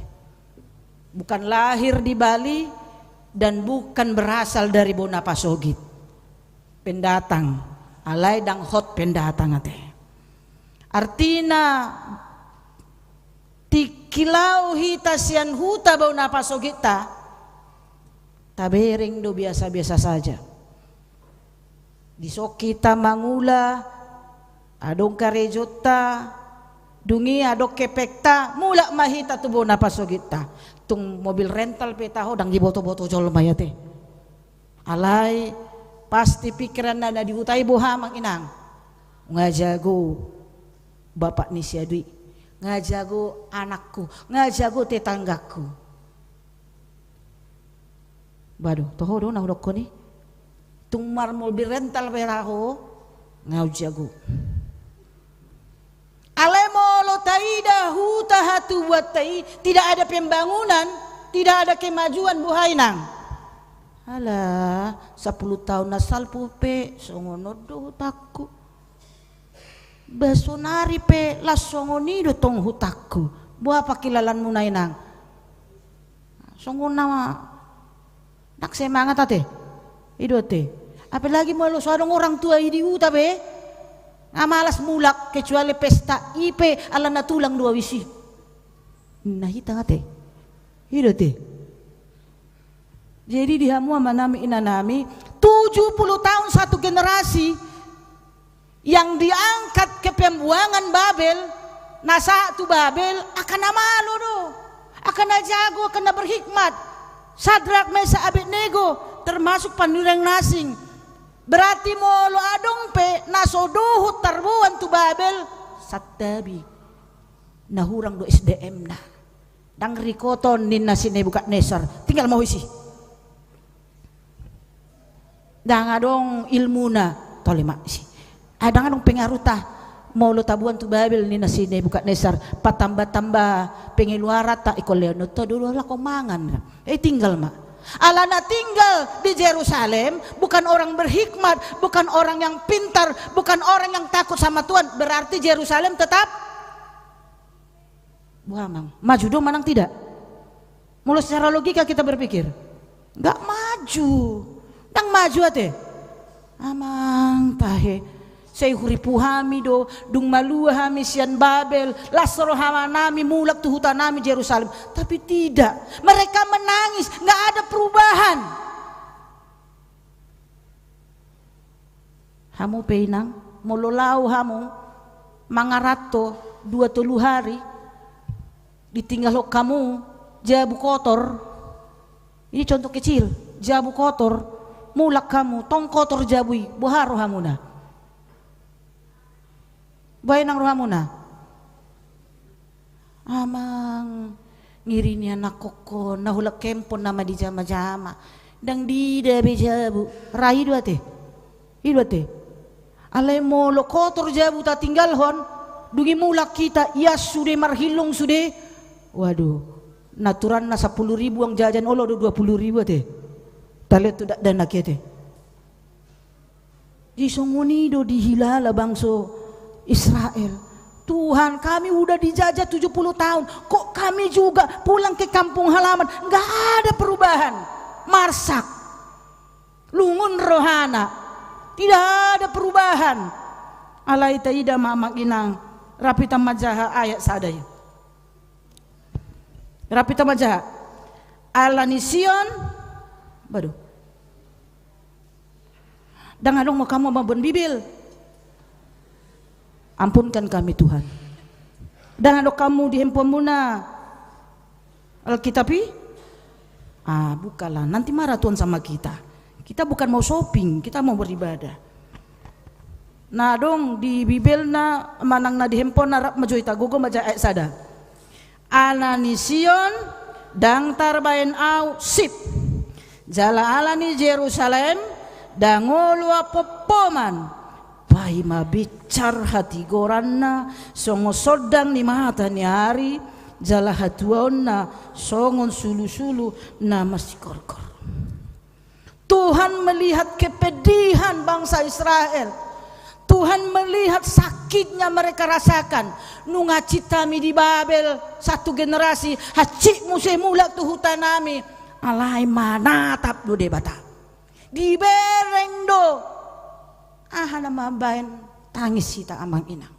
Bukan lahir di Bali dan bukan berasal dari Bona Pasogit. Pendatang, alai ndang hot pendatang ate. Artina, tingki laho hita sian huta Bona Pasogitta, tabereng do biasa-biasa saja. Dison hita mangula, adong karejonta, dung i adong kepengta, mulak ma hita tu Bona Pasogitta. Tung mobil rental pe taho, ndang diboto-boto jolma i ate. Alai pasti pikiranna na di huta i boha, amang inang? Nga jago bapak ni si Adi, nga jago anakku, nga jago tetanggangku. Ba do, toho do na hudokkon i. Tung marmobil rental pe taho, nga jago. Alai molo taida huta hatubuanta i, tidak ada pembangunan, tidak ada kemajuan, boha inang? Alah, sampulu taon na salpu pe songon on do hutangku. Ba sonari pe las songon i do tong hutangku. Boha pangkilalanmuna inang? Songon na ndang semangat ate. I do ate. Apalagi molo so adong orang tua i di huta be, nga malas mulak kecuali pesta, i pe alana tulang do au disi. Ninna hita ate. I do ate. Jadi di hamu amanami inanami, tujuh puluh tahun satu generasi yang diangkat ke pembuangan Babel, na sahat tu Babel, angka na malo do, angka na jago, angka na berhikmat. Sadrak, Mesak, Abednego, termasuk Panureng na Asing. Berarti molo adong pe na so dohot tarboan tu Babel, santabi, na hurang do S D M-na. Ndang rikoton ninna si Nebukadnesar, tinggal ma ho disi. Ndang adong ilmuna, tole ma disi. Ah, ndang adong pengaruhta molo taboan tu Babel ninna si Nebukadnesar, patamba-tamba pengeluaranta, ingkon lehononta do halak on mangan. Eh, tinggal ma. Alana tinggal di Jerusalem, bukan orang berhikmat, bukan orang yang pintar, bukan orang yang takut sama Tuhan, berarti Jerusalem tetap Boha, amang? Maju do manang tidak? Molo secara logika kita berpikir, nggak maju. Ndang maju ate. Amang, tahe. Sai huripu hami do, dung malua hami sian Babel, las rohanami mulak tu hutanami Jerusalem. Tapi tidak. Mereka menangis, nggak ada perubahan. Hamu pe inang, molo laho hamu mangaranto dua tolu hari, ditinggalhon hamu jabu kotor. Ini contoh kecil, jabu kotor, mulak hamu, tong kotor jabu i, boha rohamuna? Boha inang rohamuna? Amang, ngiri ni anakkonhon, na hulak kempon nama dijamajama. Ndang diida be jabu. Ra i do ate. I do ate. Alai molo kotor jabu tatinggalhon, dung i mulak hita, ias sude, marhillong sude. Waduh, na aturanna sampulu ribu uang jajan, olo do dua pulu ribu ate. Talehon tu dakdanak i ate. Jadi songon i do dihilala bangso Israel. Tuhan, kami udah dijajah tujuh puluh tahun, kok kami juga pulang ke kampung halaman, nggak ada perubahan. Marsak. Lungun rohana. Tidak ada perubahan. Alai taida ma, amang inang, rap hita manjaha ayat sada i. Rap hita manjaha. Ala ni Sion. Waduh. Ndang adong ma hamu mamboan Bibel. Ampunkan kami, Tuhan. Ndang adong hamu di handphone muna Alkitab i? Ah, bukalah. Nanti marah Tuhan sama kita. Kita bukan mau shopping, kita mau beribadah. Na adong di Bibelna manang na di handphone na rap ma jo hita, gogo ma ja ayat sada. Ala ni Sion ndang tarbaen ahu sip. Jala ala ni Jerusalem ndang olo ahu pompoman. Paima bincar hatigoranna songon sondang ni mata ni ari, jala hatuaonna songon sulusulu na masikorkor. Tuhan melihat kepedihan bangsa Israel. Tuhan melihat sakitnya mereka rasakan. Nunga hansit hami di Babel, satu generasi, hansit muse mulak tu huta nami. Alai manatap do Debata. Dibereng do. Aha na mambaen tangis hita, amang inang?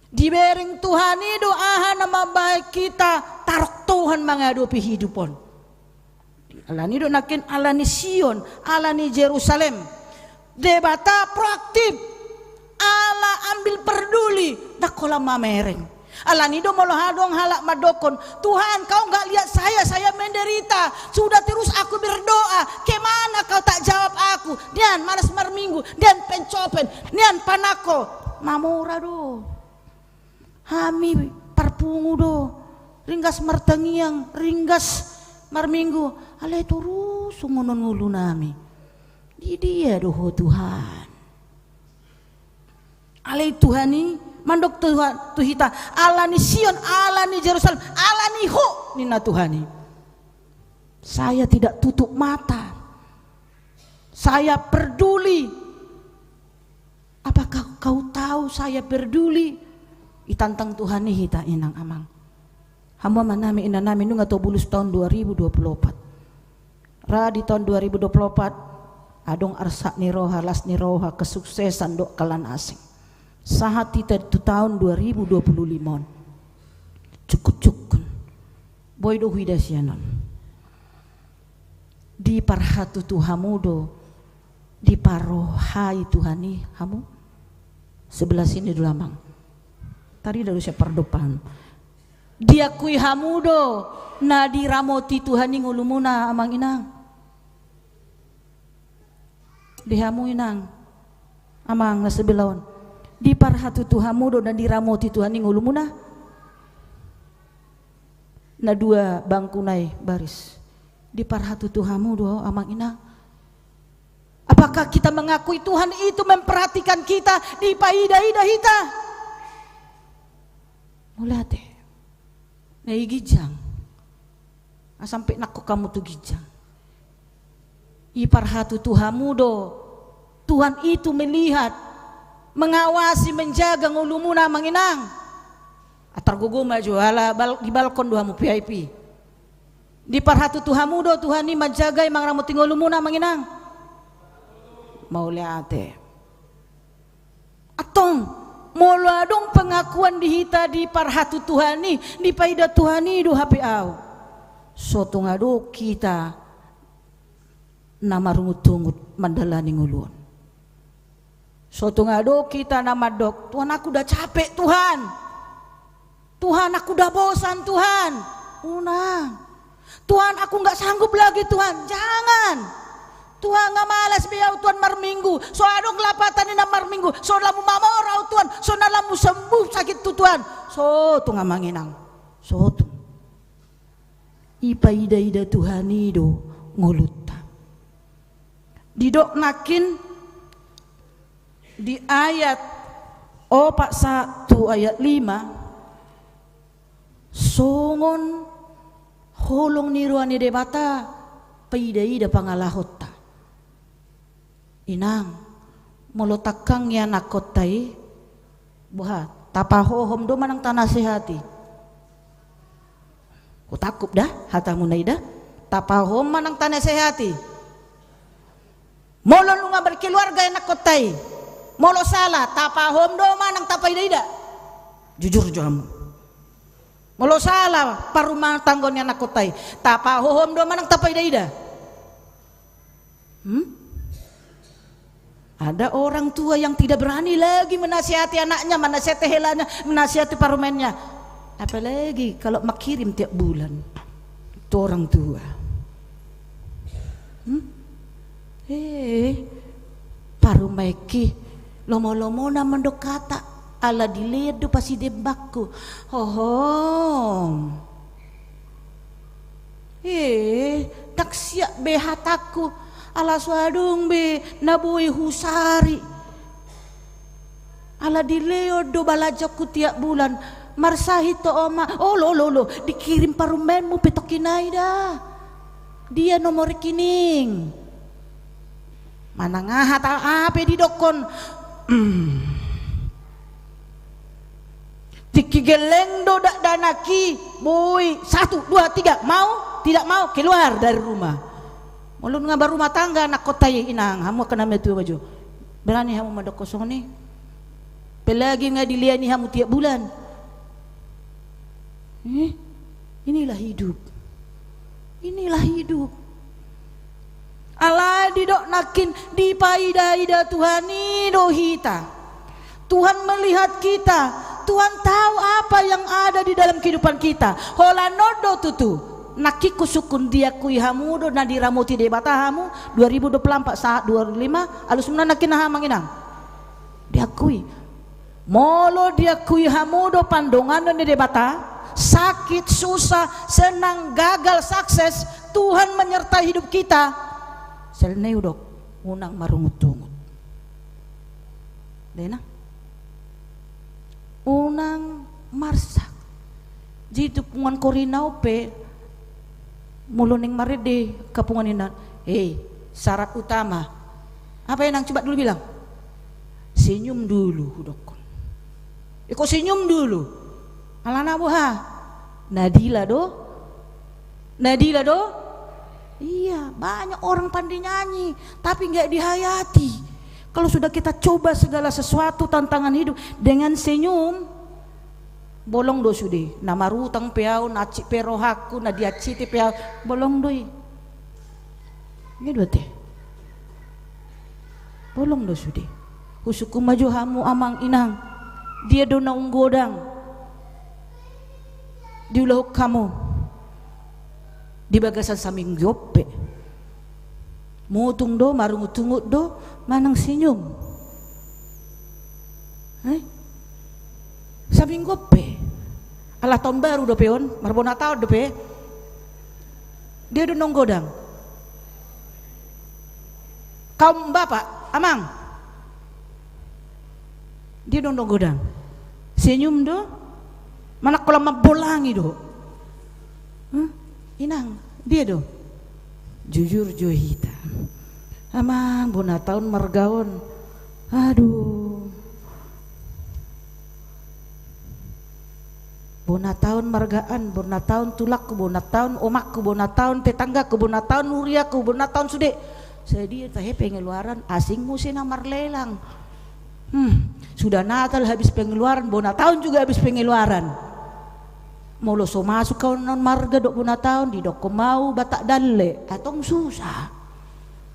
Dibereng Tuhan i do aha na mambaen hita tarongtong mangadopi hidup on. Alani do nangkin, alani Sion, alani Jerusalem. Debata proaktif. Allah ambil peduli, ndang holan mamereng. Alani do molo adong halak mandokkon, "Tuhan, Kau nggak lihat saya, saya menderita. Sudah terus aku berdoa, kemana Kau tak jawab aku? Nian malas marminggu, nian pencopen, nian panangko." Mamora do. Hami parpungu do, ringgas martangiang, ringgas marminggu, alai torus songon on ngolu nami. Di dia do Ho Tuhan? Alai Tuhan i mandok tu, tu hita, alani Sion, alani Jerusalem, alani Ho, ninna Tuhan i. Saya tidak tutup mata. Saya peduli. Apakah Kau tahu saya peduli? Itantang Tuhan i hita, inang, amang. Hamu amanami, inanami, nunga tobulus taon dua ribu dua puluh opat. Ra di taon dua ribu dua puluh opat, adong arsak ni roha, las ni roha, kesuksesan dohot angka na asing. Sahat hita tu taon dua ribu dua puluh lima on. Cukup-cukup. Boi do huida sian on. Diparhatutu hamu do, diparrohai Tuhan i hamu? Sebelah sini dulu, amang. Tarida do sian pardompahan. Diakui hamu do na diramoti Tuhan i ngolumuna, amang inang? Di hamu inang, amang na sebelah on. Diparhatutu hamu do na diramoti Tuhan i ngolumuna? Na dua bangku nai baris. Diparhatutu hamu do, amang inang? Apakah kita mengakui Tuhan itu memperhatikan kita, dipaida-ida hita? Mauliate. Na i ginjang. Sampe nangkok hamu tu ginjang. Diparhatutu hamu do, Tuhan itu melihat, mengawasi, menjaga ngolumuna, amang inang? Atar gogo ma jo, ala bal-, di balkon do hamu V I P. Diparhatutu hamu do Tuhan i manjaga i, mangaramoti ngolumuna, amang inang? Mauliate. Antong, molo adong pengakuan di hita diparhatutu Tuhan i, dipaida Tuhan i do hape au, so tung adong hita na marungutungut mandalani ngolu on. So tung adong hita na mandok, "Tuhan, aku udah capek, Tuhan. Tuhan, aku udah bosan, Tuhan." Unang. "Tuhan, aku nggak sanggup lagi, Tuhan." Jangan. "Tuhan, nga malas be au, Tuhan, marminggu. So adong lapatan ni na marminggu. So lamu mamora au, Tuhan. So na lamu sembuh sakitku, Tuhan." So tung, amang inang. So tung. Dipaida-ida Tuhan i do ngolunta. Didok nangkin di ayat opat sahat tu ayat lima, songon holong ni roha ni Debata paida-ida pangalahonta. Inang, molo tangkang ianakkonta i, boha, tapahohom do manang tanasehati? Hutangkup da hatamuna i da. Tapahohom manang tanasehati? Molo nunga berkeluarga ianakkonta i, molo sala, tapahohom do manang tapaida-ida? Jujur jo hamu. Molo sala parrumahtanggaon ni anakkonta i, tapahohom do manang tapaida-ida? Hmm? Ada orang tua yang tidak berani lagi menasihati anaknya, menasihati helanya, menasihati parumaennya. Apalagi kalau mangkirim tiap bulan tu orang tua. Hmm? Eh, parumaenki, lomo-lomona mandok hata, ala dilean do pasidembangku. Hohom. Eh, ndang siap be hatangku, ala so adong be na boi husari. Ala dilean do balanjaku tiap bulan, marsahit ho oma, olo, olo, olo, dikirim parumaenmu pe tongkin i da. Dia nomor rekening? Manang aha ta, aha pe didokkon. Hmm. Tingki gelleng do dakdanak i, boi, satu, dua, tiga, mau, tidak mau, keluar dari rumah. Molo nunga barumah tangga anakkonta i, inang, hamu angka na matua ma jo. Berani hamu mandok songon i? Apalagi nunga dileani hamu tiap bulan. Eh? Inilah hidup. Inilah hidup. Alai didok nangkin, dipaida-ida Tuhan i do hita. Tuhan melihat kita. Tuhan tahu apa yang ada di dalam kehidupan kita. Holan on do tutu. Nangkin husungkun, diakui hamu do na diramoti Debata hamu, dua ribu dua puluh empat sahat dua ribu lima, alusna nangkin aha, amang inang? Diakui. Molo diakui hamu do pandonganon ni Debata, sakit, susah, senang, gagal, sukses, Tuhan menyertai hidup kita. Sel na i hudok, unang marungut-ungut. Dena. Unang marsak. Jadi tu punguan Korina on pe, molo naeng marende angka punguan i, inang, eh, syarat utama. Apa, inang, coba dulu bilang? Senyum dulu, hudokkon. Eh, kok senyum dulu? Alana boha? Nadila do? Nadila do? Iya, banyak orang pandai nyanyi, tapi nggak dihayati. Kalau sudah kita coba segala sesuatu, tantangan hidup, dengan senyum, bolong do sude. Na marutang pe au, na hansit pe rohangku, na dihansiti pe au, bolong do i. Nggak do ate. Bolong do sude. Husungkun ma jo hamu, amang inang, dia do naung godang diulahon hamu di bagasan saminggu on pe? Mutung do, marungut-ungut do, manang senyum? Eh? Saminggu on pe. Ala taon baru dope on, marbona taon dope. Dia do naung godang. Kaum bapak, amang. Dia do naung godang. Senyum do? Manang holan mambolangi do? Hah? Inang, dia do? Jujur jo hita. Amang, bona taon marga on. Aduh. Bona taon marga an, bona taon tulangku, bona taon omakku, bona taon tetanggaku, bona taon huriaku, bona taon sude. Sadia tahe pengeluaran, asing muse na marlelang. Hmm, sudah Natal habis pengeluaran, bona taon juga habis pengeluaran. Molo so masuk hamu on marga dohot bona taon, didokkon ma au Batak Dalle, antong susah.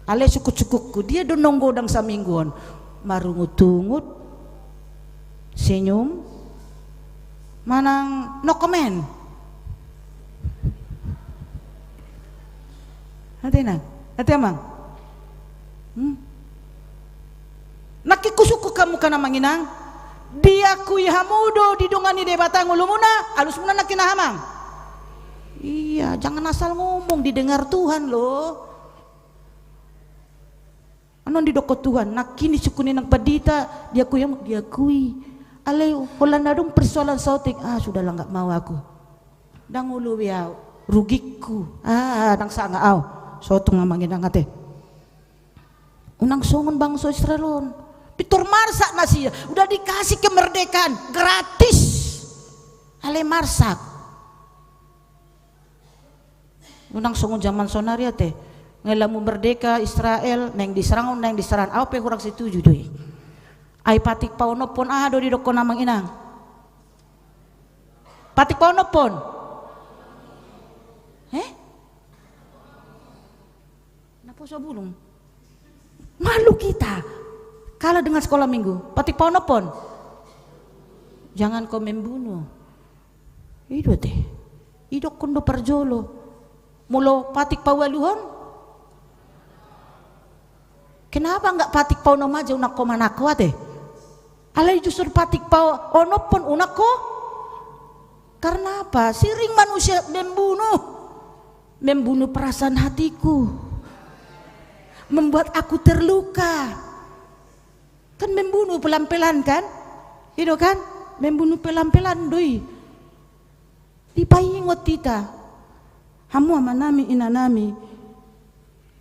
Alai sungkun-sungkunku, dia do naung godang saminggu on? Marungut-ungut, senyum, manang no comment? Ate inang, ate amang. Hmm? Nangkin husungkun hamu, amang inang, diakui hamu do didongani Debata ngolumuna? Alusmuna nangkin aha, amang? Iya, jangan asal ngomong, didengar Tuhan loh. Annon didokkon Tuhan, nangkin disungkun inang pandita, diakui hamu, diakui. Alai holan adong persoalan saotik, ah, sudahlah, nggak mau aku. Ndang olo be au, rugingku. Ah, ndang sanga au. Sotung, amang inang, ate. Unang songon bangso Israel on. Pintor marsak nasida, udah dikasih kemerdekaan gratis. Alai marsak. Unang songon jaman sonari, ate. Nunga lam merdeka Israel, naeng diserang, naeng diserang. Au pe hurang setuju do i. Ai patik paonomhon aha do didokkon, amang inang? Patik paonomhon. Eh? Naposo bulung. Malu kita. Kalah dengan sekolah minggu. Patik paonomhon. Jangan kau membunuh. I do ate. Idokkon do parjolo. Molo patik paualuhon? Kenapa nggak patik paonom aja unang ho manangko ate? Alai justru patik paonomhon unang ho. Karena apa? Sering manusia membunuh. Membunuh perasaan hatiku. Membuat aku terluka. Kan membunuh pelan-pelan kan? I do kan? Membunuh pelan-pelan do i. Dipaingot hita. Hamu amanami, inanami.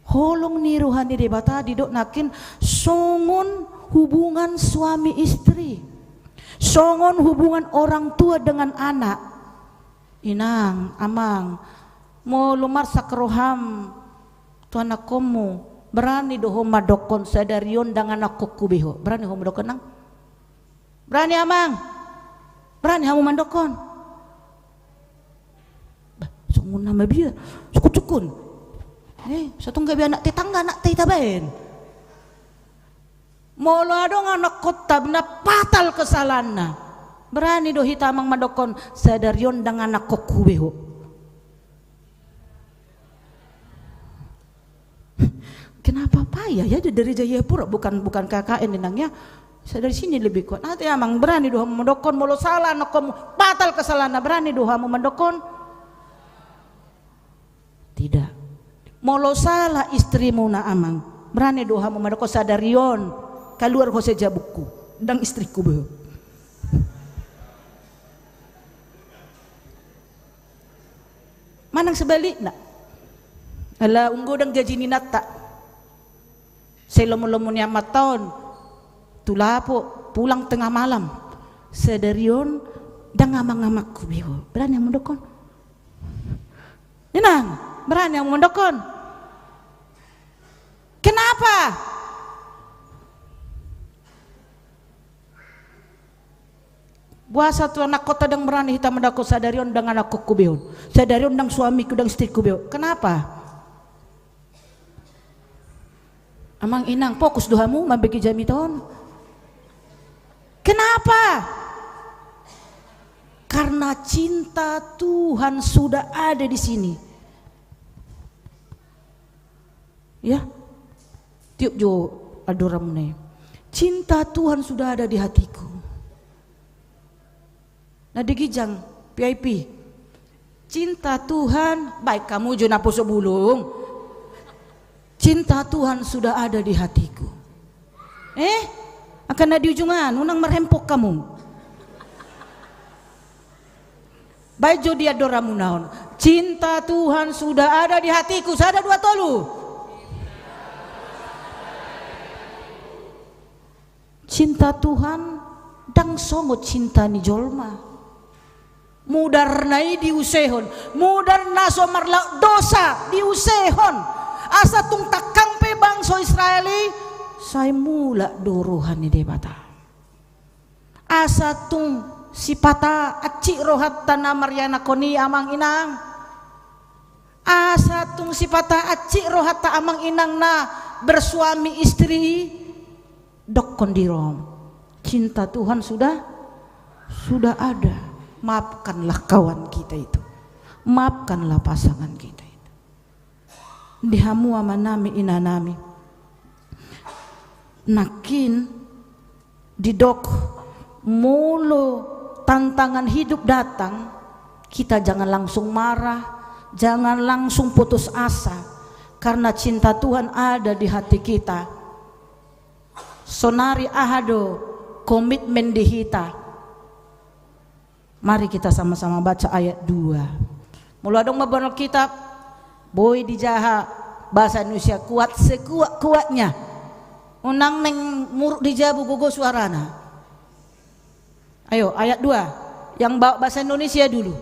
Holong ni roha ni Debata didok nangkin songon hubungan suami istri. Songon hubungan orang tua dengan anak. Inang, amang, molo marsak roham tu anakkonmu, berani do ho mandokkon sadari on ndang anakkonku be ho? Berani ho mandokkon, nang? Berani, amang? Berani hamu mandokkon? Bah, songon na mabiar, sukun-sukun. Eh, so tung gabe anak tetangga, anak te tabaen. Molo adong anakkonta na fatal kesalahanna, berani do hita, amang, mandokkon sadari on ndang anakkonku be ho? Kenapa payah ya dari Jayapura, bukan, bukan K K N, inang, ya. Saya dari sini lebih kuat. Nanti, amang, berani do hamu mandokkon molo sala anakkonmu, fatal kesalahanna, berani do hamu mandokkon? Tidak. Molo sala istrimuna, amang, berani do hamu mandokkon sadari on, kaluar ho sian jabungku, ndang istrikku be ho? Manang sebalikna, ala unggodang gaji ni inanta, sai lomo-lomo ni amanta on tu lapo, pulang tengah malam, sadari on ndang amang-amangku be ho? Berani hamu mandokkon? Inang, berani hamu mandokkon? Kenapa? Boasa tu anakkonta ndang berani hita mandokkon sadari on ndang anakkonku be ho, sadari on ndang suamiku, ndang istrikku be ho? Kenapa? Amang, inang, fokus do hamu mambege jamita on? Kenapa? Karena cinta Tuhan sudah ada di sini. Ya, tiup jo andoranmuna i. Cinta Tuhan sudah ada di hatiku. Na di ginjang V I P. Cinta Tuhan, baen hamu jo naposo bulung. Cinta Tuhan sudah ada di hatiku. Eh, angka na di ujungan, unang marhempok hamu. Baen jo di andoranmuna on. Cinta Tuhan sudah ada di hatiku. Sada, dua, tolu. Cinta Tuhan ndang songon cinta ni jolma. Mudarna i diusehon, mudar na so marlaok dosa diusehon, asa tung tangkang pe bangso Israel i, sai mulak do roha ni Debata. Asa tung sipata hansit rohanta na marianakhon i, amang inang. Asa tung sipata hansit rohanta, amang inang na bersuami istri i, dokkon di roham, cinta Tuhan sudah, sudah ada. Maafkanlah kawan kita itu. Maafkanlah pasangan kita itu. Di hamu amanami, inanami. Nangkin didok, molo tantangan hidup datang, kita jangan langsung marah, jangan langsung putus asa, karena cinta Tuhan ada di hati kita. Sonari aha do komitmen di hita? Mari kita sama-sama baca ayat dua. Molo adong mamboan Alkitab, boi dijaha bahasa Indonesia kuat sekuat-kuatnya. Unang naeng muruk di jabu, gogo suarana. Ayo, ayat dua. Yang bawa bahasa Indonesia dulu.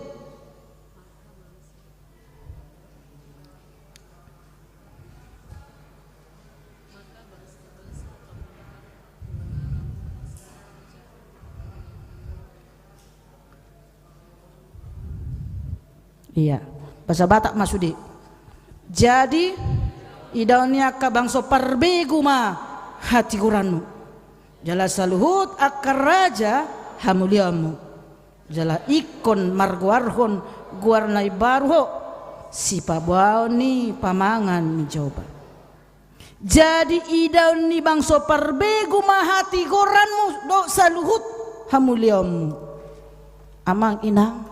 Iya, bahasa Batak ma sude. Jadi, idaon ni angka bangso parbegu ma hatigoranmu. Jala saluhut angka raja hamuliaonmu. Jala ingkon margoarhon goar na imbaru ho, sipaboaon ni pamangan ni Jahowa. Jadi idaon ni bangso parbegu ma hatigoranmu dohot saluhut hamuliaonmu. Amang inang,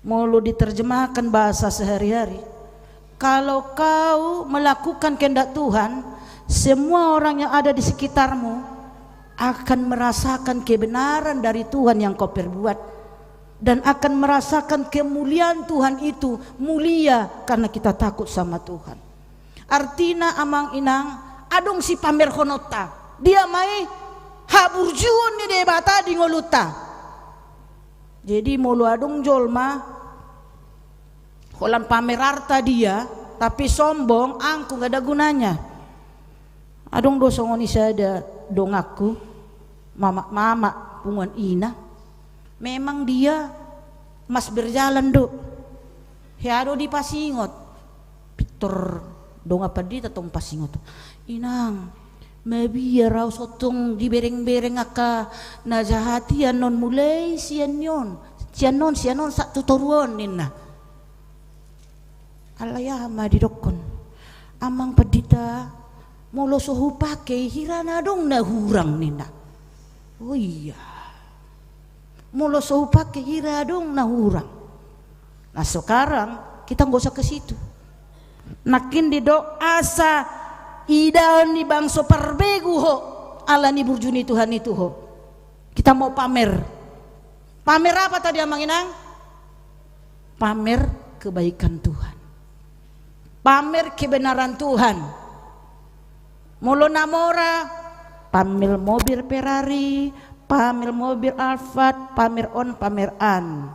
molo diterjemahkan bahasa sehari-hari, kalau kau melakukan kehendak Tuhan, semua orang yang ada di sekitarmu akan merasakan kebenaran dari Tuhan yang kau perbuat dan akan merasakan kemuliaan Tuhan itu mulia karena kita takut sama Tuhan. Artina, amang inang, adong sipamerhononta. Dia ma i haburjuon ni Debata di ngolunta. Jadi molo adong jolma holan pamer arta dia, tapi sombong, angkuh, nggak ada gunanya. Adong do songon i sada donganku, mamak-mamak, punguan ina. Memang dia mas berjalan do. Hea do dipasingot. Pintor dongan pandita tong pasingot. Inang, mabiar au sontong dibereng-bereng angka na jahat i annon, mulai sian on, sian on, sian on sahat tu toru on, ninna. Alai aha ma didokkon, amang pandita, molo so hupake i hira na adong na hurang, ninna. Oh iya. Molo so hupake i hira adong na hurang. Nah, sekarang kita nggak usah ke situ. Nangkin didok asa idaon ni bangso parbegu ho ala ni burju ni Tuhan i tu ho. Kita mau pamer. Pamer apa tadi, amang inang? Pamer kebaikan Tuhan. Pamer kebenaran Tuhan. Molo na mora, pamer mobil Ferrari, pamer mobil Alphard, pamer on, pamer an.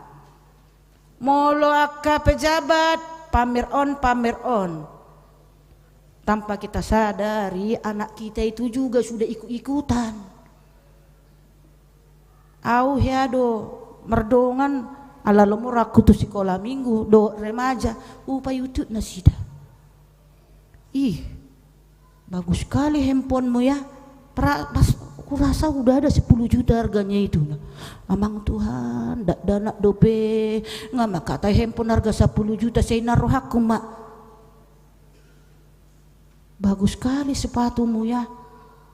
Molo angka pejabat, pamer on, pamer on. Tanpa kita sadari, anak kita itu juga sudah ikut-ikutan. Au hea do mardongan, ala lomo rohangku tu sikola minggu dohot remaja, hupa YouTube nasida. Ih, bagus sekali handphonemu ya. Pra-, pas kurasa udah ada sepuluh juta harganya itu. Nah, amang Tuhan, dakdanak dope, nga ma hata handphone harga sepuluh juta, sai na rohangku ma. Bagus sekali sepatumu ya.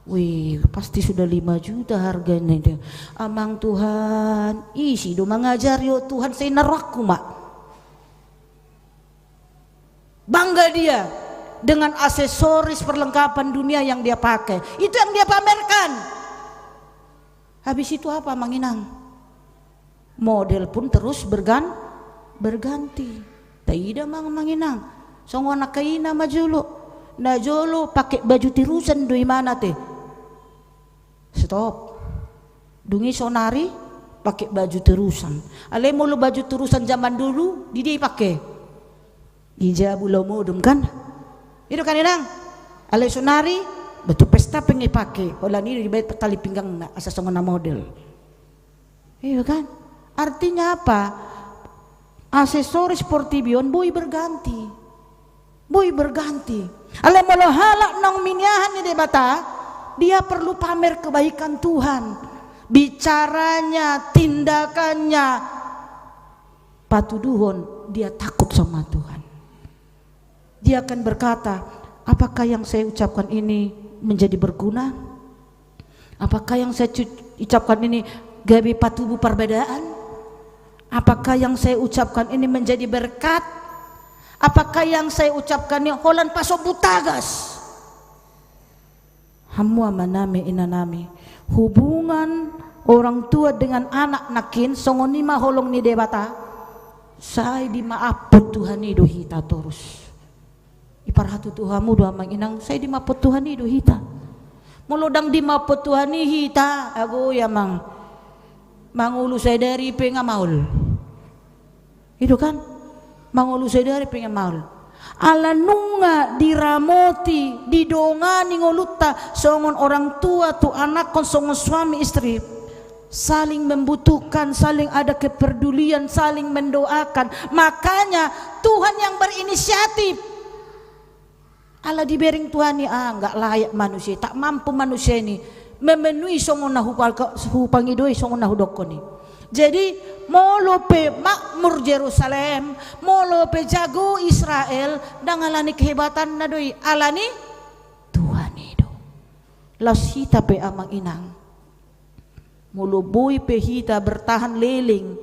Wih, pasti sudah lima juta harganya itu. Amang Tuhan, isi do mangajari, oh Tuhan, sai na rohangku ma. Bangga dia dengan aksesoris perlengkapan dunia yang dia pakai. Itu yang dia pamerkan. Habis itu apa, amang inang? Model pun terus bergan-, berganti. Taida, amang, amang inang. Songon angka ina ma jolo. Na jolo pake baju terusan do imana te. Stop. Dung i sonari pake baju terusan. Alai molo baju terusan zaman dulu, di dia ipake? Di jabu laho modom kan? I do kan, inang? Alai sonari baju pesta pe nga ipake. Holan i do dibaen tali pinggangna asa songon na model. Iya kan? Artinya apa? Aksesoris portibi on boi berganti. Boi berganti. Alai molo halak naung miniahan ni Debata, dia perlu pamer kebaikan Tuhan. Bicaranya, tindakannya, patuduhon dia takut sama Tuhan. Dia akan berkata, "Apakah yang saya ucapkan ini menjadi berguna? Apakah yang saya cu-, ucapkan ini gabe patubu parbadaan? Apakah yang saya ucapkan ini menjadi berkat? Apakah yang saya ucapkan ini holan pasombu tagas?" Hamu amanami, inanami, hubungan orang tua dengan anak nangkin songon i ma holong ni Debata. Sai dimaaphon Tuhan i do hita torus. Iparhatutu hamu do, amang inang, sai dimaaphon Tuhan i do hita. Molo ndang dimaaphon Tuhan i hita, ago i, amang, mangolu sadari pe nga maol. I do kan? Mangolu sadari pe nga maol. Ala nunga diramoti, didongani ngolunta songon orang tua tu anakhon, songon suami istri, saling membutuhkan, saling ada kepedulian, saling mendoakan. Makanya Tuhan yang berinisiatif. Ala dibereng Tuhan i, ah, nggak layak manusia, tak mampu manusia ini memenuhi songon na hupa-, hupangidoi, songon na hudokkon i. Jadi, molo pe makmur Jerusalem, molo pe jago Israel, ndang alani kehebatanna do i, alani Tuhan i do. Laos hita pe amang inang, molo boi pe hita bertahan leleng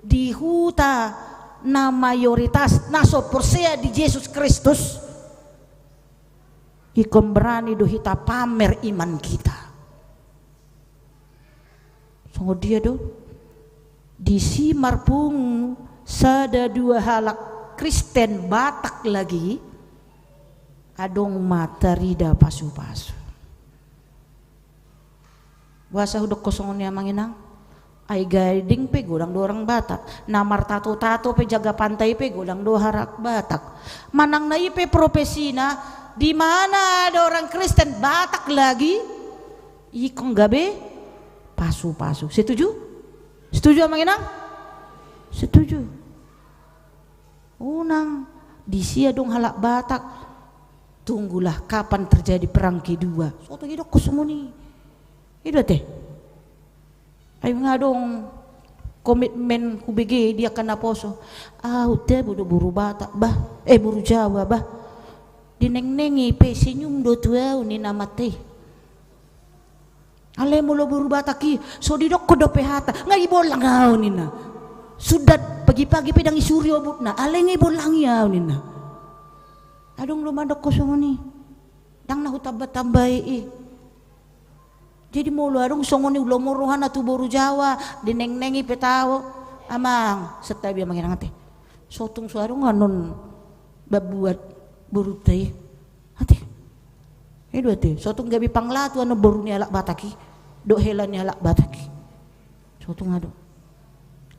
di huta na mayoritas na so porsea di Jesus Kristus, ingkon berani do hita pamer iman kita. Songon dia do? Disi marpungu sada dua halak Kristen Batak lagi, adong ma tarida pasu-pasu. Boasa hudok ho songon i amang inang? Ai gading pe godang do orang Batak. Na martato-tato pe jaga pantai pe godang do halak Batak. Manang na i pe profesina, di mana ada orang Kristen Batak lagi, ingkon gabe pasu-pasu. Setuju? Setuju amang inang? Setuju. Unang, disi adong halak Batak. Tunggulah kapan terjadi perang kedua. So tong didok ho songon i. I do ate. Ai nga adong komitmen hubege di angka naposo. Au tabo do boru Batak bah, eh, boru Jawa bah. Dinengnengi pe senyum do tu au ninna mate. Alai molo boru Batak i, so didokkon dope hata, nga dibollang au ninna. Suda pagi-pagi pe ndang disuri obutna, alai nga dibollangi au ninna. Adong do mandok ho songon i. Ndang na hutamba-tambai i. Jadi molo adong songon i, ulo ma rohana tu boru Jawa, dinengnengi pe tabo. Amang, santabi amang inang ate. So tung so adong annon babuat borunta i. Ate. I do ate, so tung gabe panglatu annon boru ni halak Batak i dohot hela ni halak Batak i. So tung adong.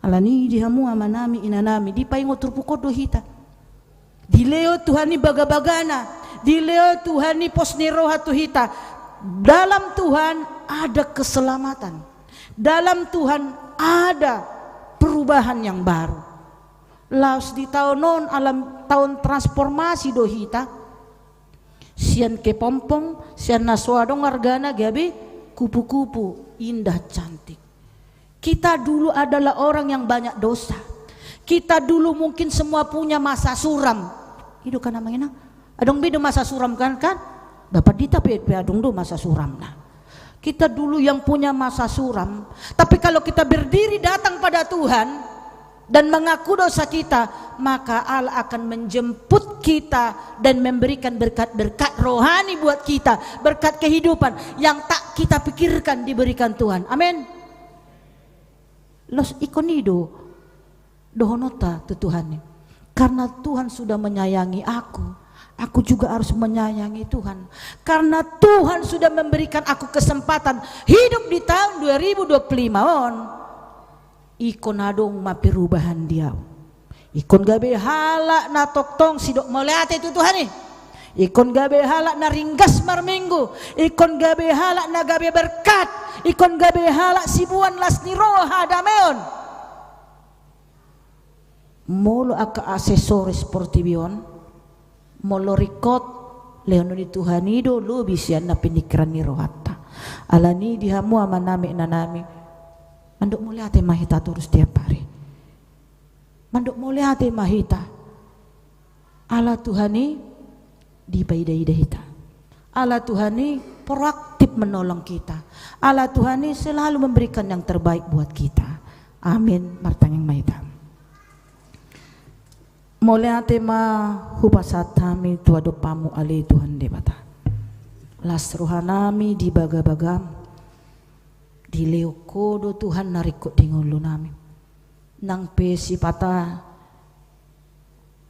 Alani di hamu amanami, inanami, dipaingot turpuk on do hita. Dilehon Tuhan i bagabagana, dilehon Tuhan i pos ni roha tu hita. Dalam Tuhan ada keselamatan. Dalam Tuhan ada perubahan yang baru. Laos di taon on, alana taon transformasi do hita. Sian kepompong, sian na so adong argana gabe kupu-kupu, indah, cantik. Kita dulu adalah orang yang banyak dosa. Kita dulu mungkin semua punya masa suram. I do kan amang inang? Adong be do masa suram kan, kan? Bapak dita pe, pe adong do masa suramna. Kita dulu yang punya masa suram. Tapi kalau kita berdiri datang pada Tuhan dan mengaku dosa kita, maka Allah akan menjemput kita dan memberikan berkat-berkat rohani buat kita, berkat kehidupan yang tak kita pikirkan diberikan Tuhan. Amin. Laos ingkon i do dohononta tu Tuhan i. Karena Tuhan sudah menyayangi aku, aku juga harus menyayangi Tuhan. Karena Tuhan sudah memberikan aku kesempatan hidup di tahun dua ribu dua puluh lima on, ingkon adong ma perubahan di au. Ingkon gabe halak na tongtong sidok mauliate tu Tuhan i. Ingkon gabe halak na ringgas marminggu. Ingkon gabe halak na gabe berkat. Ingkon gabe halak siboan las ni roha dameon. Molo angka aksesoris portibi on, molo ringkot, lehonon ni Tuhan i do lobi sian na piningkiran ni rohanta. Alani di hamu amanami, inanami, mandok mauliate ma hita torus tiap hari. Mandok mauliate ma hita. Ala Tuhan i dipaida-ida hita. Ala Tuhan i proaktif menolong kita. Ala Tuhan i selalu memberikan yang terbaik buat kita. Amin. Martangiang ma hita. Mauliate ma hupasahat hami tu adopanmu ale Tuhan Debata. Las rohanami di bagabagam. Dilehon Ho do Tuhan na ringkot di ngolunami. Nang pe sipata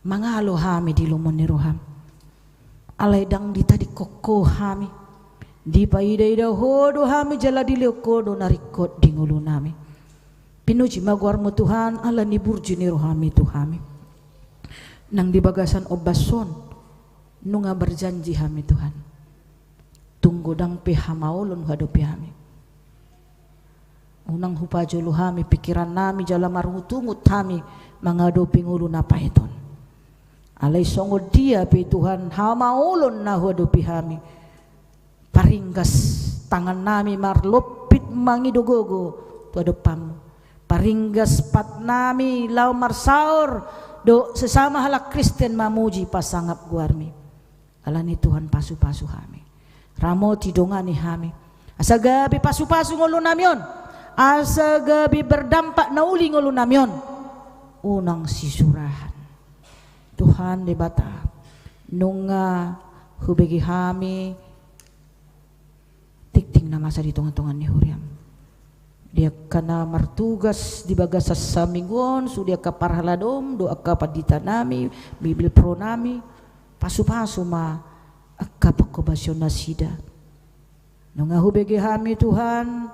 mangalo hami di lomo ni roham. Alai ndang ditadingkon Ho hami. Dipaida-ida Ho do hami jala dilehon Ho do na ringkot di ngolunami. Pinuji ma goarmu Tuhan, ala ni burju ni rohami tu hami. Nang di bagasan ombas on, nunga marjanji hami Tuhan. Tung godang pe hamaolon huadopi hami. Unang hupajolo hami pingkirannami jala marungut-ungut hami mangadopi ngolu na paet on. Alai songon dia pe Tuhan hamaolon na huadopi hami. Paringgas tangannami marlompit mangido gogo tu adopanmu. Paringgas patnami laho marsaor dohot sesama halak Kristen mamuji pasangap goarmi. Alani Tuhan, pasupasu hami. Ramoti, dongani hami. Asa gabe pasupasu ngolunami on. Asa gabe berdampak na uli ngolunami on. Unang sisurahan. Tuhan Debata, nunga hubege hami tingting na masa di tongatonga ni huriam. Di angka na martugas di bagasan saminggu on, sude angka parhaladom dohot angka panditanami, bibelvrouw nami, pasupasu ma angka panghobasion nasida. Nunga hubege hami Tuhan,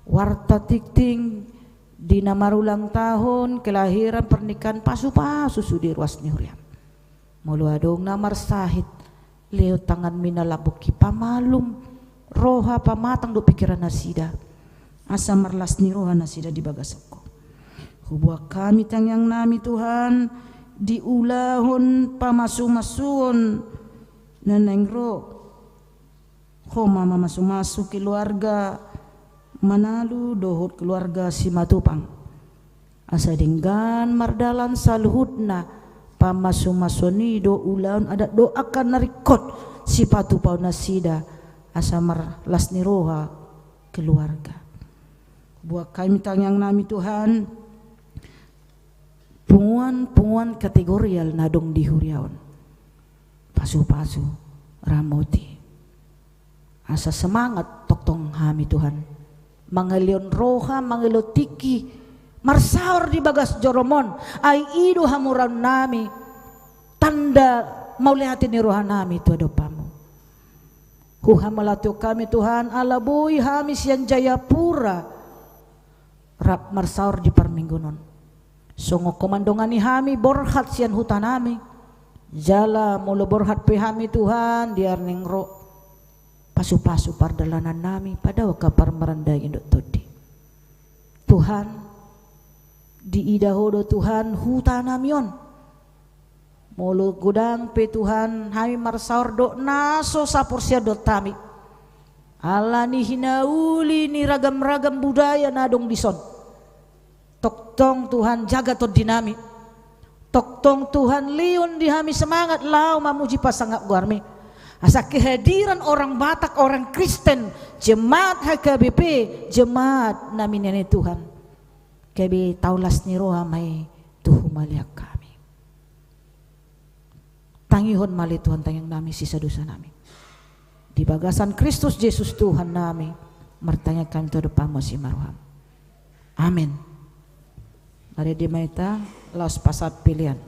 warta tingting di na marulang tahun, kelahiran, pernikahan, pasupasu sude ruas ni huriam. Molo adong na marsahit, lehon tanganmi na lambok i pamalum roha, pamatang dohot pingkiran nasida. Asa marlas ni roha nasida di bagasan Ho. Hubuat hami tangiangnami Tuhan, di ulaon pamasumasuon na naeng ro. Ho ma mamasumasu keluarga Manalu dohot keluarga Simatupang. Asa denggan mardalan saluhutna pamasumasuon i dohot ulaon adat dohot angka na ringkot sipatupaon nasida, asa marlas ni roha keluarga. Buat hami tangiangnami Tuhan, punguan-punguan kategorial na adong di huria on. Pasupasu, ramoti. Asa semangat tongtong hami Tuhan. Mangalehon roha, mangalehon tingki, marsaor di bagas jorom on, ai i do hamoraonnami, tanda mauliate ni rohanami tu adopanmu. Huhamauliatehon hami Tuhan, ala boi hami sian Jayapura rap marsaor di parmingguon on. Songon Ho mandongani hami borhat sian hutanami. Jala molo borhat pe hami Tuhan di ari naeng ro, pasupasu pardalanannami, padao angka parmarandangin dohot tondi. Tuhan, diida Ho do Tuhan hutanami on. Molo godang pe Tuhan hami marsaor dohot na so saporseaon dohot hami, ala ni hinauli ni ragamragam budaya na adong dison, tongtong Tuhan jaga tondinami. Tongtong Tuhan lehon di hami semangat laho mamuji pasangap goarmi. Asa kehadiran orang Batak, orang Kristen, jemaat H K B P, jemaatnami nian i Tuhan, gabe taulas ni roha ma i tu humaliang hami. Tangihon ma ale Tuhan tangiangnami, sisa dosanami. Di bagasan Kristus Jesus Tuhannami, martangiang hami tu adopanmu asi ma roham. Amen. Marende ma hita, laos pasahat pelean.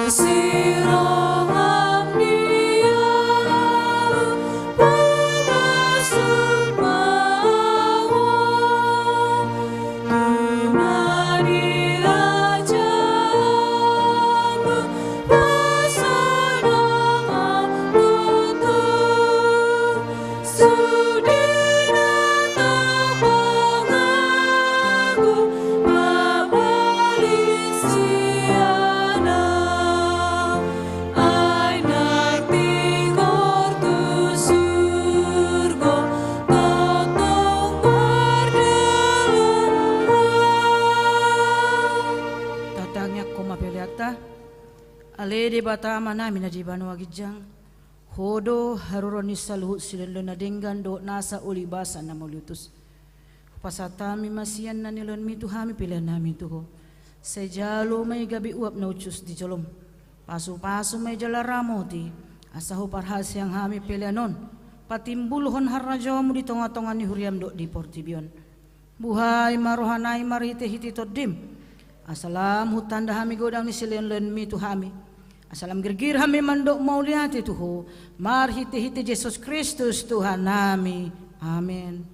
Siroham di ahu, pamasuk ma ahu, ima di rajaanmu, pasonangan tutu. Sude na tau mangaku, pamalingsian au, ai na tingkor tu surgo, tongtong mardalan au. Tatangiangkon ma peleanta. Ale Debata Amanami na di banua ginjang, Ho do haroro ni saluhut silehonlehon na denggan dohot nasa uli basa na mauliutus. Hupasahat hami ma sian na nilehonmi tu hami peleannami tu Ho. Sai jalo ma i gabe uap na uncus di jolom. Pasupasu ma i jala ramoti, asa huparhaseang hami pelean on patimbulhon harajaonmu di tongatonga ni huriam dohot di portibi on. Buhai ma rohanami marhitehite Tondim, asa lam hutanda hami godang ni silehonlehonmi tu hami, asa lam girgir hami mandok mauliate tu Ho, marhitehite Jesus Kristus Tuhannami. Amen.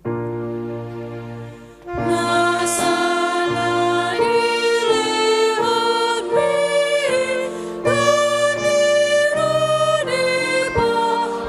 Nasa na nilehonmi tu tiru ni pamataku,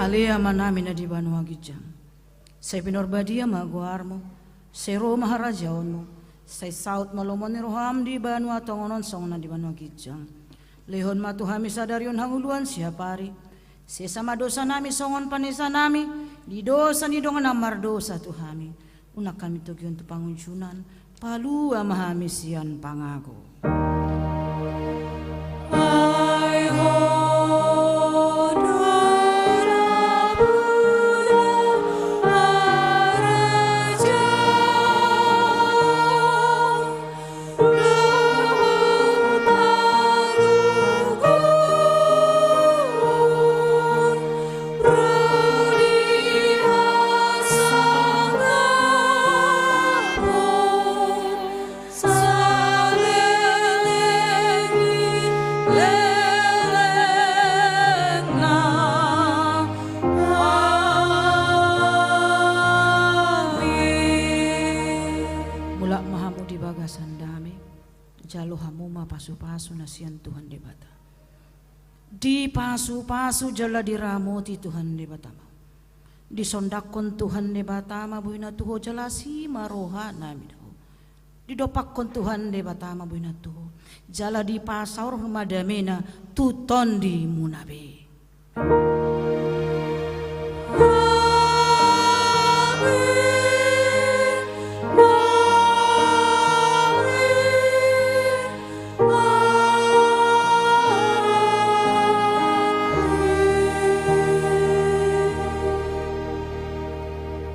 Ale Amanami na di banua ginjang, sai pinarbadia ma goarmu, sai ro ma harajaonmu, sai saut ma lomo ni roham di banua tonga on songon na di banua ginjang. Lehon ma tu hami sadari on hangoluan siapari. Sesa ma dosanami songon panesanami di dosa ni dongan na mardosa tu hami. Unang hami togihon tu pangunjunan, palua ma hami sian pangago. Ai Ho do ramuna harajaon dohot hagogoon, ro di hasangapon saleleng ni lelengna. Amin. Mulak ma hamu di bagasan dame, jalo hamu ma pasupasu na sian Tuhan Debata. Dipasupasu jala diramoti Tuhan Debata ma. Disondanghon Tuhan Debata ma bohina tu ho jala asi ma rohanami tu ho. Didompakhon Tuhan Debata ma bohina tu ho jala dipasaorhon ma damena tu tondimuna be. Amin.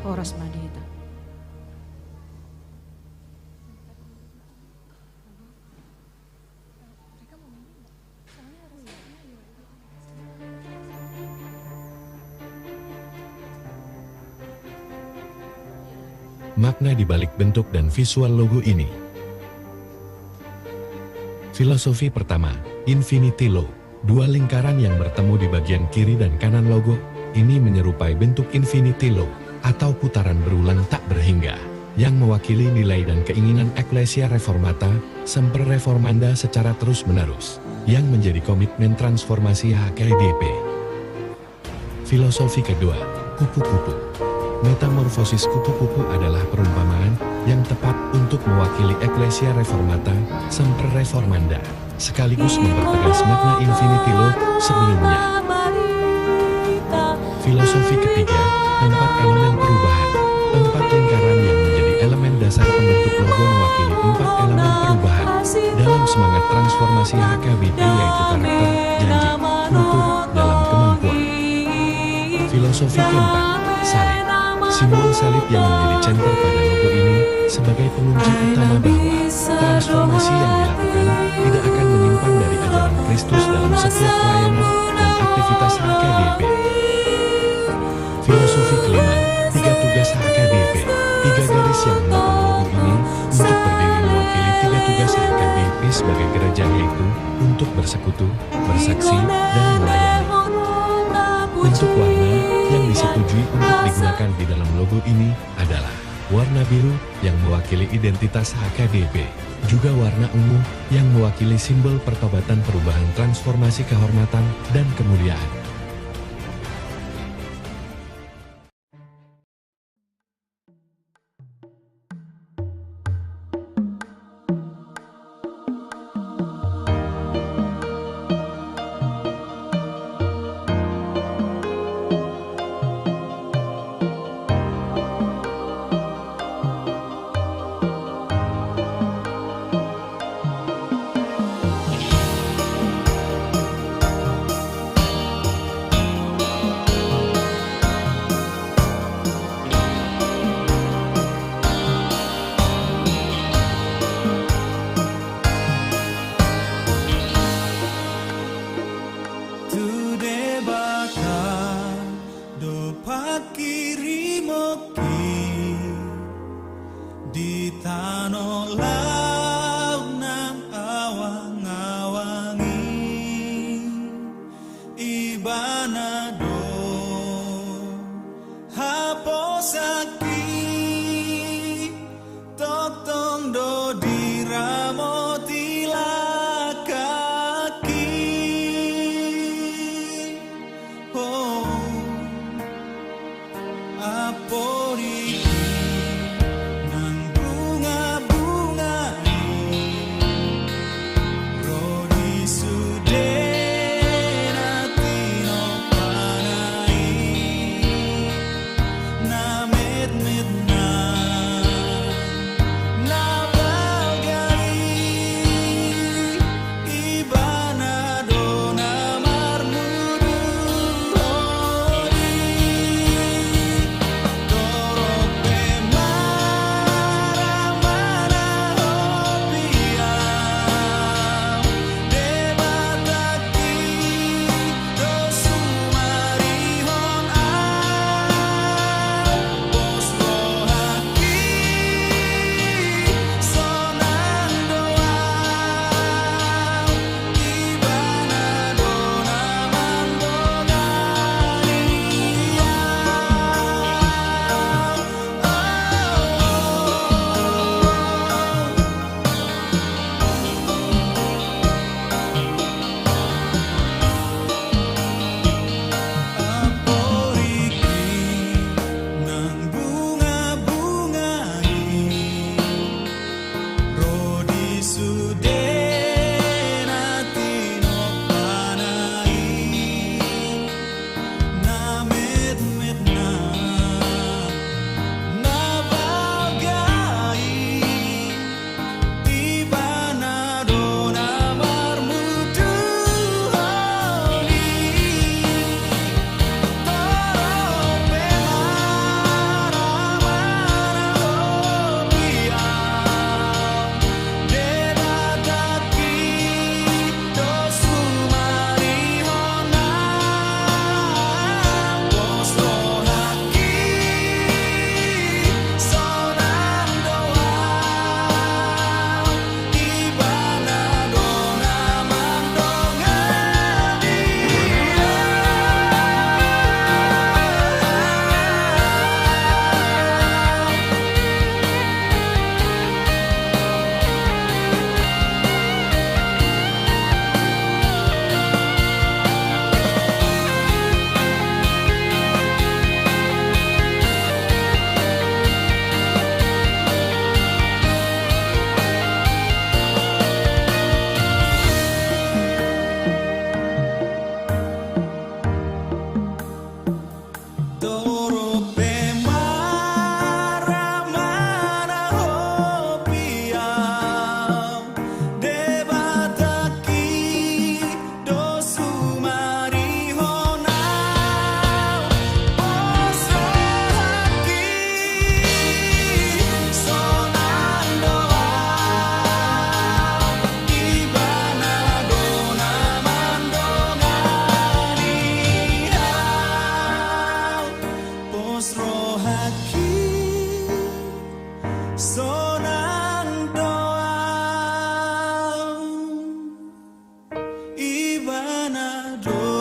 Horas ma di hita. Makna di balik bentuk dan visual logo ini. Filosofi pertama, Infinity Logo. Dua lingkaran yang bertemu di bagian kiri dan kanan logo, ini menyerupai bentuk Infinity Logo, atau putaran berulang tak berhingga, yang mewakili nilai dan keinginan Ecclesia Reformata, Semper Reformanda secara terus-menerus, yang menjadi komitmen transformasi H K D P. Filosofi kedua, kupu-kupu. Metamorfosis kupu-kupu adalah perumpamaan yang tepat untuk mewakili Ecclesia Reformata, Semper Reformanda, sekaligus mempertegas makna Infinity Logo sebelumnya. Filosofi ketiga, empat elemen perubahan. Empat lingkaran yang menjadi elemen dasar pembentuk Logo mewakili empat elemen perubahan dalam semangat transformasi H K B P, yaitu karakter, janji, kultur, dalam kemampuan. Filosofi keempat, salib. Simbol salib yang menjadi center pada logo ini sebagai pengunci utama bahwa transformasi yang dilakukan tidak akan menyimpang dari ajaran Kristus dalam setiap pelayanan dan aktivitas H K B P. Filosofi kelima, tiga tugas H K B P. Tiga garis yang menopang logo ini untuk berdiri mewakili tiga tugas H K B P sebagai gereja, yaitu untuk bersekutu, bersaksi, dan melayani. Untuk warna yang disetujui untuk digunakan di dalam logo ini adalah warna biru yang mewakili identitas H K B P, juga warna ungu yang mewakili simbol pertobatan, perubahan, transformasi, kehormatan, dan kemuliaan. Tu Debata do pangkirimon i di tano laut nang awang-awang i. Ibana do haposanki, tongtong do diramoti langkangki. Oh, amporik i nang bunga-bunga i, ro di sude na tinopa Ibana do